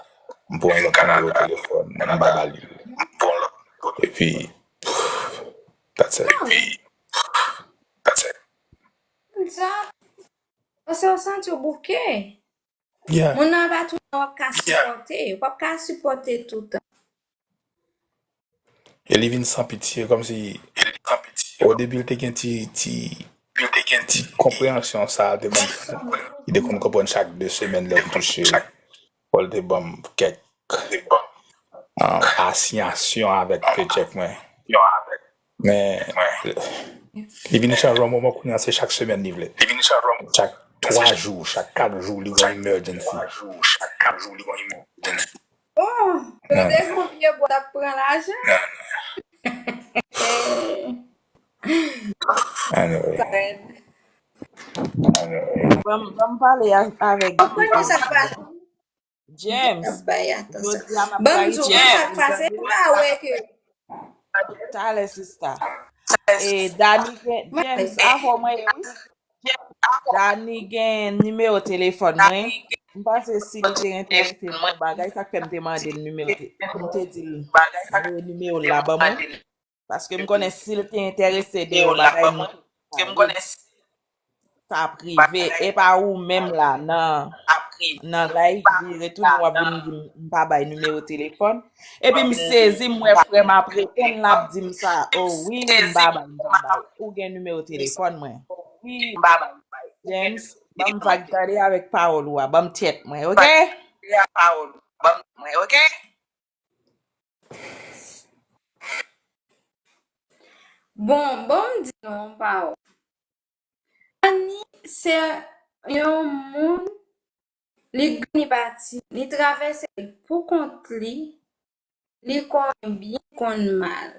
m pran yon lòt nimewo telefòn, m ba ba li. Epi, that's it. Sa, paske w santi w bouke. Yeah. Moun nan pa toutan w ap ka sipòte. W ap ka sipòte toutan. E li vin san pitye, kòmsi o debi l te gen ti, ti, ti konpreyansyon sa a, te ban m, li te konn konprann chak de semèn lè m touche. Fò l te ban m kèk, ah, asiyasyon avèk pechèk mwen. Men li vin chanje yon moman kounye a, se chak semèn li vle. Chak twa jou, chak kat jou, li gon emergency. Oh, yo te gon pye bwa t ap pran lajan. Anyway. Ban m ban m pale a- avèk Konprann sa k pase. James. Ap bay atansyon. Jodi a m ap Ban m bay di w konsa k pase, m pa wè ke Talè, sista. E Dani gen, James, avè w mwen ye, wi. Dani gen nimewo telefòn mwen. M panse si li te enterese nan bagay, sa k fè m te mande l nimewo te-, m te di l voye nimewo l la ban mwen. Paske m konnen si l te enterese de yon bagay, m te ka pale. Sa ap rive. E pa ou menm la, nan, nan live, li retounen w ap vin di m, m pa bay nimewo telefòn. Epi m sezi, m wè frè m ap reponn, l ap di m sa. Oh wi, m pa bay, m pa bay. Ou gen nimewo telefòn mwen. James, ban m vag tande avèk pawòl ou a, ban m tèt mwen, oke? Bon, bon, m di nou yon pawòl. Annie se yon moun, li grann, li pati, li travèse pou kont li, li konnen byen, konn mal.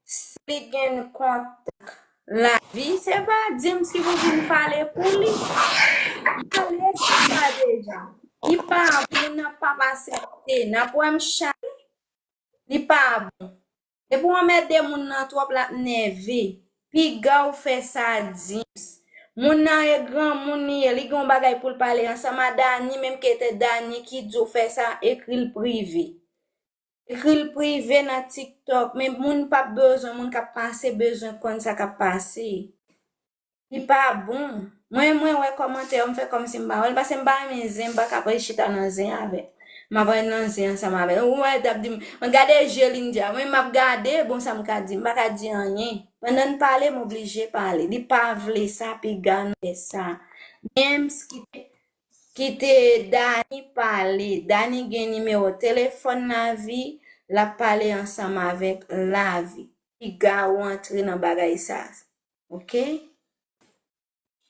Si li gen kontak lavi, se pa James ki pou vin pale pou li. Li pale sou sa deja. Li pa, moun nan pa aksepte, n ap wè m chale. Li pa bon. Depi w anmède moun nan twòp, l ap nève. Piga w fè sa, James. Moun nan e granmoun li ye, li gen yon bagay pou l pale ansanm a Dani, menm ke te Dani ki di w fè sa, ekri l prive. Ekri l prive nan TikTok, men moun p ap bezwen, moun k ap pase bezwen konn sa k ap pase. Li pa bon. Mwen, mwen wè kòmantè yo, m fè kòmsi m pa wè l, paske m pa renmen zen, m pa ka ap chita nan zen avè l. M ap ann nan zen ansanm avè l. Ou wè, l ap di m, mwen gade je Lindia. Mwen, m ap gade, bon, sa m ka di? M pa ka di anyen. Pandan n pale, m oblije pale. Li pa vle sa, piga n fè sa. James, kite, kite Dani pale. Dani gen nimewo telefòn Lavi, l ap pale ansanm avèk Lavi. Piga ou antre nan bagay sa. Oke?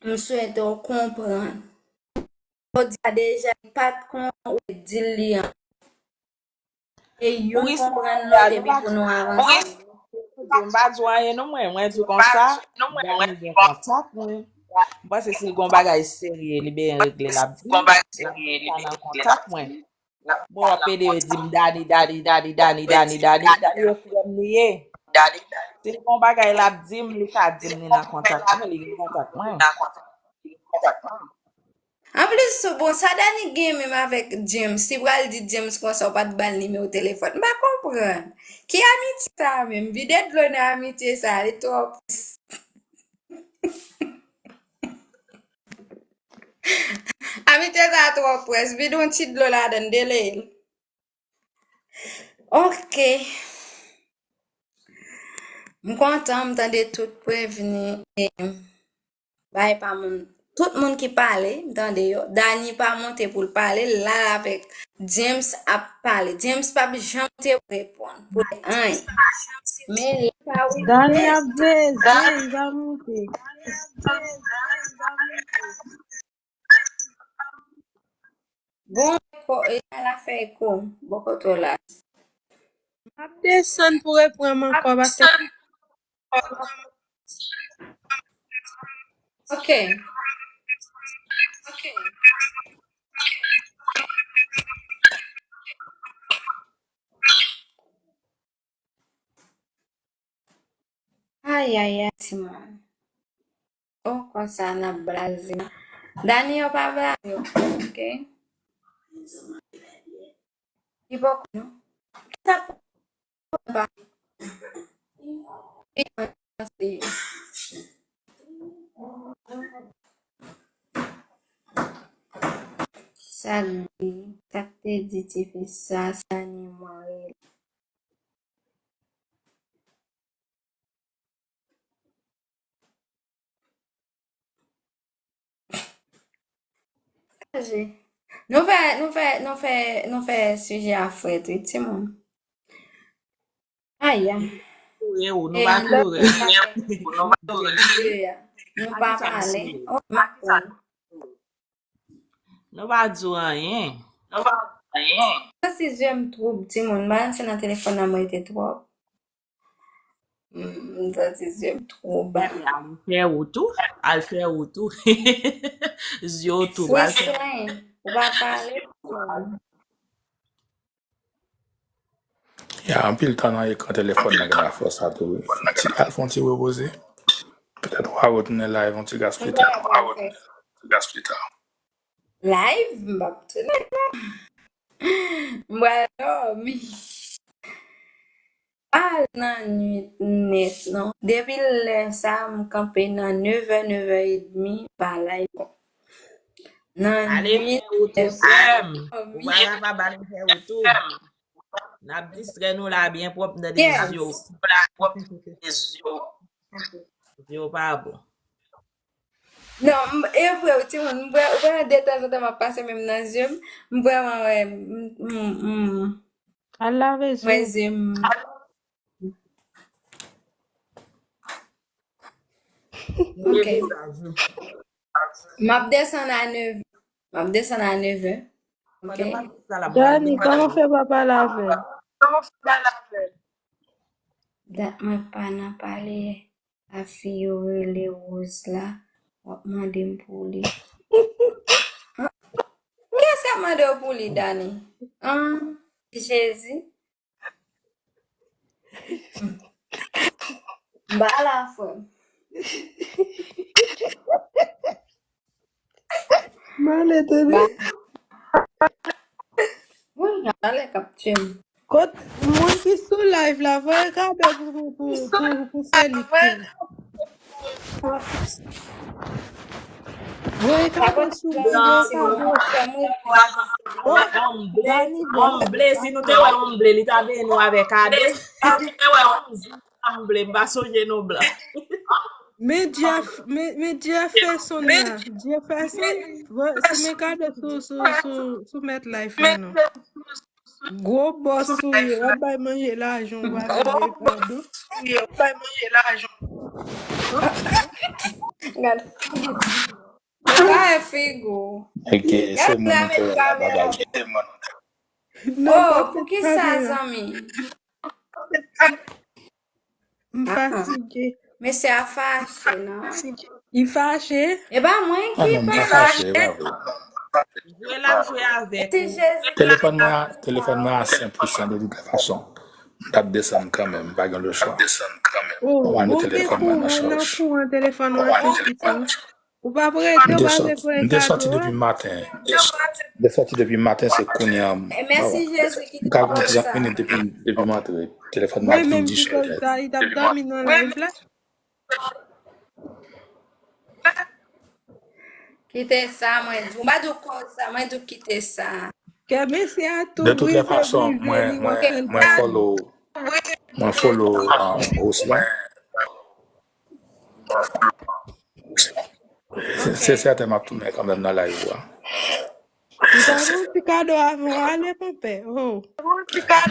M swete w konprann. Jodi a deja, li pa t konn ou di l li an. E youn konprann lòt epi pou nou avanse. M pa di w anyen non mwen. Mwen di w konsa, Dani gen kontak mwen. M panse si l gon bagay serye, li bezwen regle l ap di m. L ap chita nan kontak mwen. Bon, w ap pede yo di m Dani, Dani, Dani, Dani, Dani, Dani. Dani yo frè m li ye. Si l gon bagay l ap di m, li ka di m li nan kontak mwen, li gen kontak mwen. Anplis, bon, sa Dani gen menm avèk James? Li pral di James konsa w pa t ba l nimewo telefòn. M pa konprann. Ki amitye sa menm? Vide dlo nan amitye sa, li twò pwès. Amitye sa twò pwès. Vide yon ti dlo ladan l, dele l. Oke. M kontan, m tande tout prevni. E bay pa moun, tout moun ki pale, m tande yo. Dani pa monte pou l pale, l la avèk James ap pale. James p ap janm te reponn pou anyen. Men li pa wè Dani ap veye, Dani pa monte. Bon, eko, e la fè eko. Bon, kote w la? M ap desann pou reprann m ankò, paske Ok. Ay, ay, ay, timoun. Oh, konsa n ap blaze. Dani, yo pa blaze, ok? Li poko, non? Sa pa. Sa k di, sa k te di tifi sa, sa ni mwen rele. Nou fè, nou fè, nou fè, nou fè sijè a frèt, wi, timoun. Aya. Koure ou, nou pa koure. Nou pa pale. Oh, my God. Nou pa di w anyen. Sa si zye m twoub, timoun. M pa se nan telefòn nan mwen rete twòp. M santi zye m twòp. Al fè wout ou. Al fè wout ou. Zye w twòp. Al fè. Ou pa pale. Ya, anpil tan nan ekran telefòn nan gen afè sa tou, wi. Ti, al fè yon ti repoze. Petèt w a retounen live yon ti gas pita. Live? M p ap tounen non. M pral dòmi. Pa nan nwit nèt non. Depi lè sa, m kanpe nan nevè, nevè edmi, pa live. Nan nwit, fè wout ou, sè m. Ou pa kapab ale fè wout ou. N ap distrè nou la byen pwòp, m tande zye w. Zye w pa bon. Non, m, e vre, wi, timoun, m vrè, ou vrèman detanzantan m ap pase menm nan zye m, m vrèman wè, m, m, m, Al lave zye w. Mwen zye m. Ok. M ap desann a nevè. M ap desann a nevè. Ok. Dani, kòman fè pa pale avè l? Dat mwen pa nan pale. A fi yo rele Rose la, w ap mande m pou li. Kiyès k ap mande w pou li, Dani? An, Jezi. M pa la, frè m. Male tande. Woy, alè k ap tye m. Kot moun ki sou live la, voye kado pou, pou, pou, pou, pou Felix. Voye kado sou mwen, voye kado. Wè, omble, omble, si nou te wè omble, li ta veye nou avèk kado. Omble, m pa sonje non blan. Men Jeff, men, men Jefferson la, Jefferson, voye, si men kado sou, sou, sou, sou mèt life la non. Gwo bòs ou ye, w ap bay manje lajan w pa vle kado. Gad. Ou pa wè figi w. Ok, se moun ki la bagay. Oh, pou ki sa, zanmi? M fatige. Mesye a fache, non? Li fache? E pa mwen ki pa fache. Jwe l ap jwe avèk ou. Telefòn mwen a, telefòn mwen a senk pousan de tout fason. M t ap desann kanmenm, m pa gen lechwa. Ou wè nou telefòn mwen nan chaj. Ou pa prete, ou pa vle voye kado a. M te sòti depi maten. M te sòti depi maten, se kounye a m ka konn trant minit depi, depi m antre. Telefòn mwen ap fin diche. Mwen menm ki konn sa, li t ap dòmi nan live la. Kite sa, mwen di w. M pa di w koz sa, mwen di w kite sa. Kè mesye a tou brize, brize, li manke l. De toute façon, mwen, mwen, mwen follow, mwen follow, um, host la. Se, se sèten m ap tounen kanmenm nan live ou a. Ou ta gon ti kado avan w ale, konpè. Oh.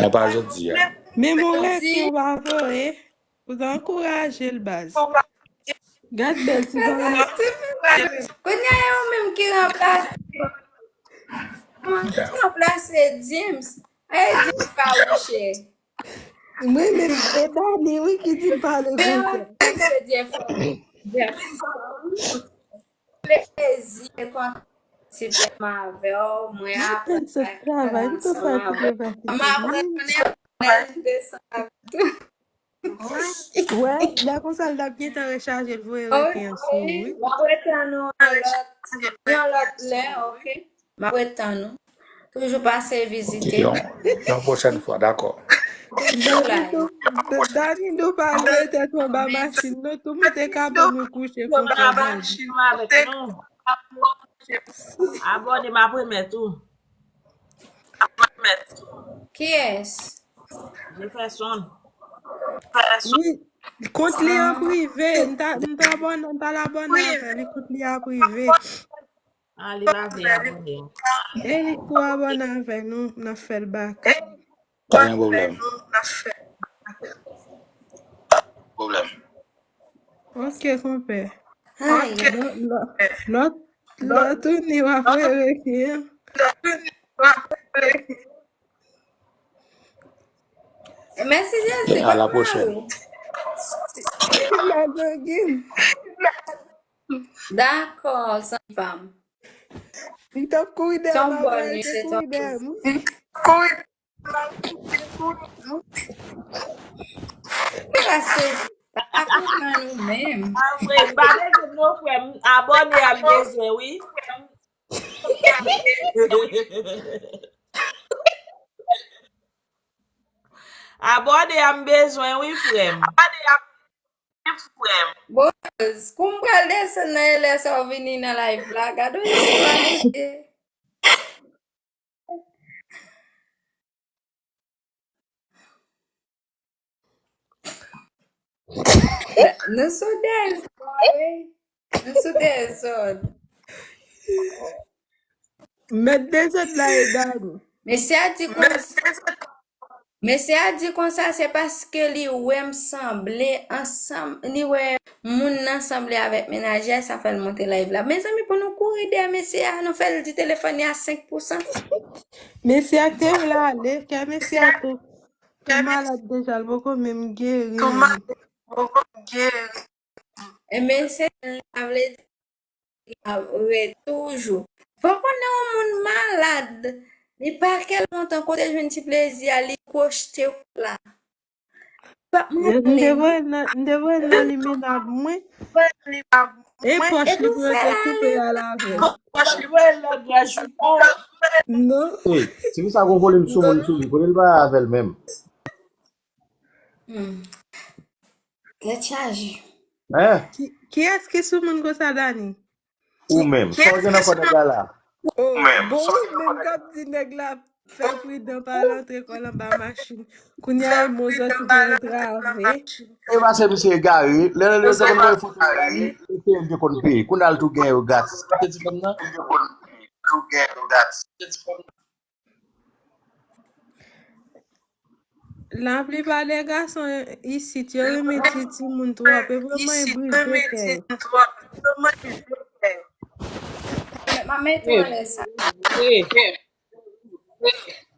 Men pa jodi a. Men mon rete w pa voye. Ou ta ankouraje l, baz. Gad bèl ti zanmi. Kounye a, e ou menm ki ranplase. Ki ranplase James. Ay, James pa wouche. Mwen menm, e Dani, wi, ki di m pale konsa. Mwen se Jeff. Jeff. Plezi e kontan sipleman avè w. Mwen aprann ansanm avè w. M aprann konnen desann avè w tou. Wè, lè konsa l t ap gentan rechaje l voye rete an sou ou, wi. M ap retann ou yon lòt, yon lòt lè, ok? M ap retann ou. Toujou pase vizite. Yon, yon pwochèn fwa, dakò. Dani tou, Dani tou pa lwe tèt ou anba machin non, tou moute kabann ou kouche konsa. Abòne m ap remèt ou. Kiyès? Jefferson. Wi, kont li an prive. M ta, m ta abòne, m ta al abòne avè li, kont li an prive. Ah, li pa vle abòne. Eric pou abòne avè nou, n ap fè l bak. Pa gen pwoblèm. Pwoblèm. Ok, konpè. Ay. Lò, lò, lò, lò tounen w ap rele ki an. Mèsi, Jezi. À la prochaine. Dakò, zanmi pa m. Li t ap kouri dèyè m, se yon bòn nwit, se kouri dèyè m. Pase, pa konprann ou menm. Apre, m pa bezwen non, frè m. Abòne a m bezwen, wi. Abòne a m bezwen, wi, frè m. Boz, kou m pral desann nan e lè sa w vini nan live la, gade yon istwa mesye. Nou sou dèzòd, wi. Nou sou dèzòd. Mèt dezòd la e Dani. Mesye a di konsa, mesye a di konsa, se paske li wè m sanble ansanm, li wè moun nan sanble avèk menajè, sa fè l monte live la. Mezanmi, pou nou kouri dèyè mesye a, nou fè l di telefòn li a senk pousan. Mesye a te vle ale, kè mesye a tou, tou malad deja, l poko menm geri menm. E mesye a vle di, ap ret toujou. Fò konnen yon moun malad, li pa kè l lontan kote jwenn ti plezi a, li pwojte w la. M te voye l nan, m te voye l nan limenab mwen. E pòch li pou yo te koupe a la avè l. Non. Wi, se pou sa gon volim sou moun sou li, kote l pa avè l menm. Hmm. Tèt chaje. Hein? Ki, kiyès ki sou moun konsa, Dani? Ou menm. Sa w gen nan kò nèg la la? Oh, bon, ou menm k ap di nèg la fè pridan, pa al antre kò l anba machin. Kounye a, e mo sòti pou antrave. E pase misye egare. Lè lè lè te konn voye foto egare, e te l te konn peye. Kounye a l tou gen yo gratis. Kite ti fanm nan. Laplipa de gason isit, yo renmen ti timoun twòp. E vrèman, e bride kè. Mwen mete anlè sa.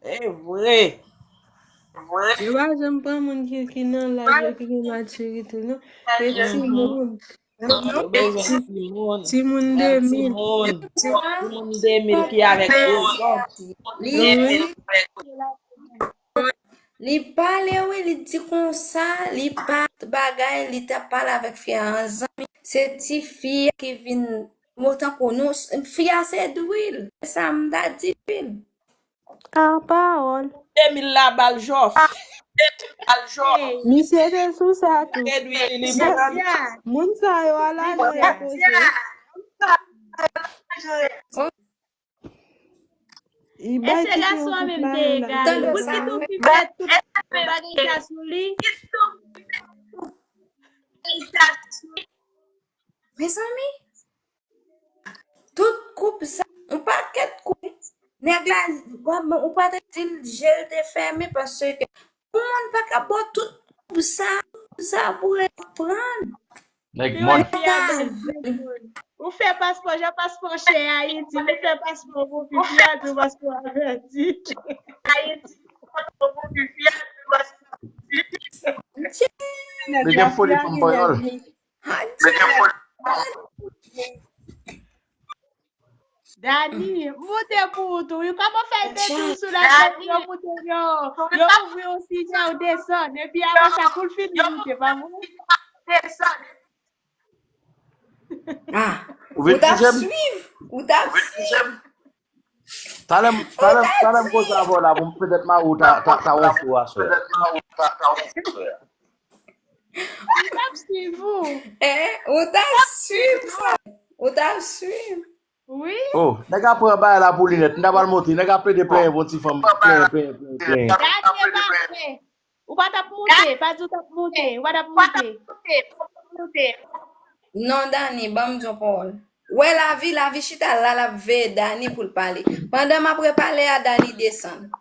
E vre. Yo pa janm pran moun ki, ki nan laj yo, ki gen matirite, non. E timoun. Yo bezwen timoun. Timoun de mil. Timoun. Timoun de mil ki avèk rezon. Li, li pale, wi, li di konsa, li pa t bagay, li t ap pale avèk fi a an zanmi. Se ti fi a ki vin, bon, tankou nou, fi a se dwil. Se sa m ta di, dwil. Ah, pawòl. De mil la bal jòf. Misye te sou sa tou. Edwin, li bon. Moun sa yo ala yo koze. Li bay ti fi yon kout la, la. Tande sa. Pou ki tou ki fè tout bagay sa sou li. Mezanmi, tout koup sa, yon pakèt koup. Nèg la, ou pa te di l je l te fèmen paske yon moun pa ka bò tout koup sa, koup sa pou reprann. Nèg mòn. Ou fè paspò, jan paspò chè Ayiti, ou fè paspò pou pipi a, di paspò a pèdi. Ayiti, paspò pou pipi a, di paspò a pèdi. Li gen foli fanm panyòl. Dani, moute pou ou tou. Wi, kòman fè te tou sou la yo moute yo? Yo ouvri yon sijè ou desann. Epi apre sa, kou l fini moute, pa vre? Ah, ou t ap swiv. Ou t ap swiv. Talè m, talè m, talè m koze avè w la, bon, petèt mari w ta, ta, ta wonfle w aswè. Ou t ap swiv ou? Eh, ou t ap swiv sa. Ou t ap swiv. Wi. Oh, nèg ap pran bagay la pou li nèt. M ta pral monte. Nèg ap plede plenyen pou ti fanm. Plenyen, plenyen, plenyen, plenyen. Dani e pa vre. Ou pa t ap moute. Pa di w t ap moute. Ou pa t ap moute. Non, Dani, ban m di yon pawòl. Wè lavi, lavi chita la, l ap veye Dani pou l pale. Pandan m ap repale a, Dani desann.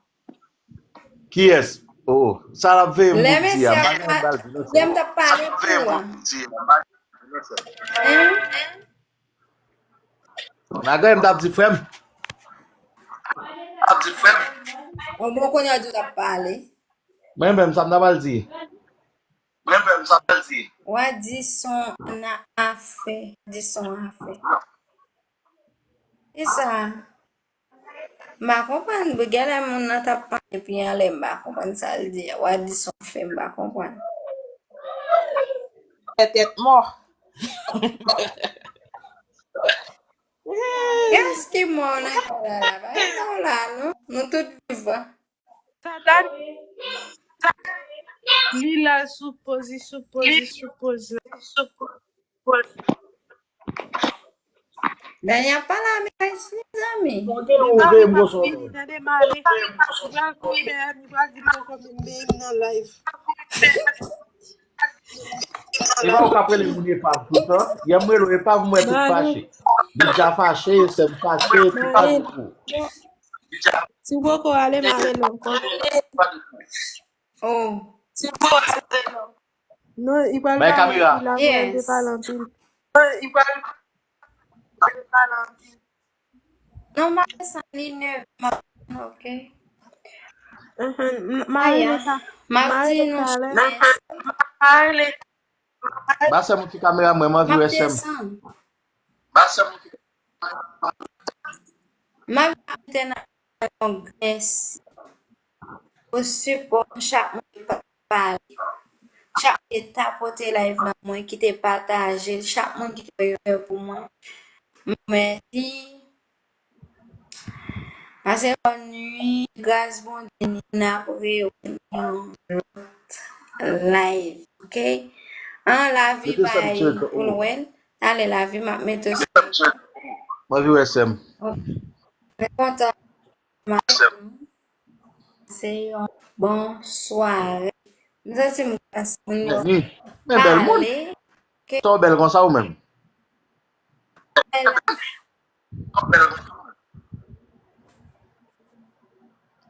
Kiyès? Oh, sa l ap veye m Lè pou di mesye a. a, Bagay m pral di, non, lè m t ap pale pou ou a. Hein? Bagay m t ap di frè m. Bon, bon, kounye a di w t ap pale. Mwen menm, sa m ta pral di. W a di son nan afè. Di son afè. Kisa? M pa konprann. Genlè moun nan t ap pale epi anlè m pa konprann sa l di a. W a di son afè, m pa konprann. Tèt mò. Kiyès ki mò nan kay la la? Pa gen mò la, non. Nou tout vivan. Li la sou poz, li sou poz, li sou poz la. Dani ap pale avèk Ayisyen, mezanmi. Ou veye m gwo sou. Tande, Mari. Li pral koupè, li pral di m poko menm beye m nan live. E pa ou k ap rele moun epav toutan? Yè m rele w epav, m wè tout fache. Li deja fache, sè m fache, tout fache pou. Si w poko ale, m a rele w ankò. Oh. Non, li pral Bay pale kamera. anpil la, mwen te pale anpil. Non, m ap desann li nèf. M ap, ok. Mari, M ap di nou. Ba sè m yon ti kamera, mwen, m anvi wè sè m. M ap di nou. M ap mete nan yon grès pou sipò chak moun ki pa pale, chak moun ki te tapote live lan mwen, ki te pataje l, chak moun ki te fè yon kè pou mwen. Mèsi. Pase bòn nwi, gras Bondye ni n ap rewè nan yon lòt live, ok? An lavi bay pou l wè l. Talè lavi m ap mete sou. Mwen anvi wè sè m. Mwen kontan. Se yon bon sware. M santi m gras moun yo. Men, men bèl moun. Sa w bèl konsa ou menm?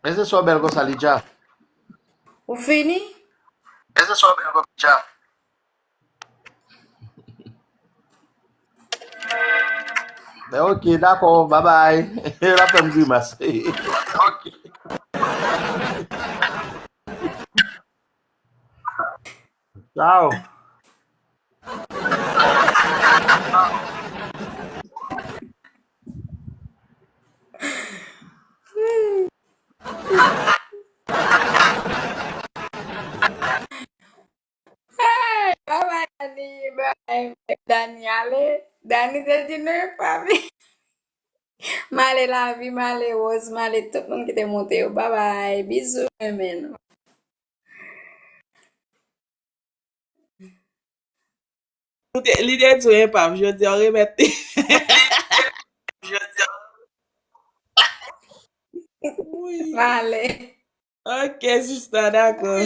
Èske sa w bèl konsa, Lidja? Ou fini? Ben, ok, dakò, babay. L ap fè m grimas. Ok. Tchao. Hey, babay Dani, babay Dani ale. Dani te di nou pa vi. M ale lavi, m ale Rose, m ale tout moun ki te monte yo. Babay, bizou, renmen nou. Li te di w enpav, jodi a w remèt li. M ale. Ok, sista, dakò.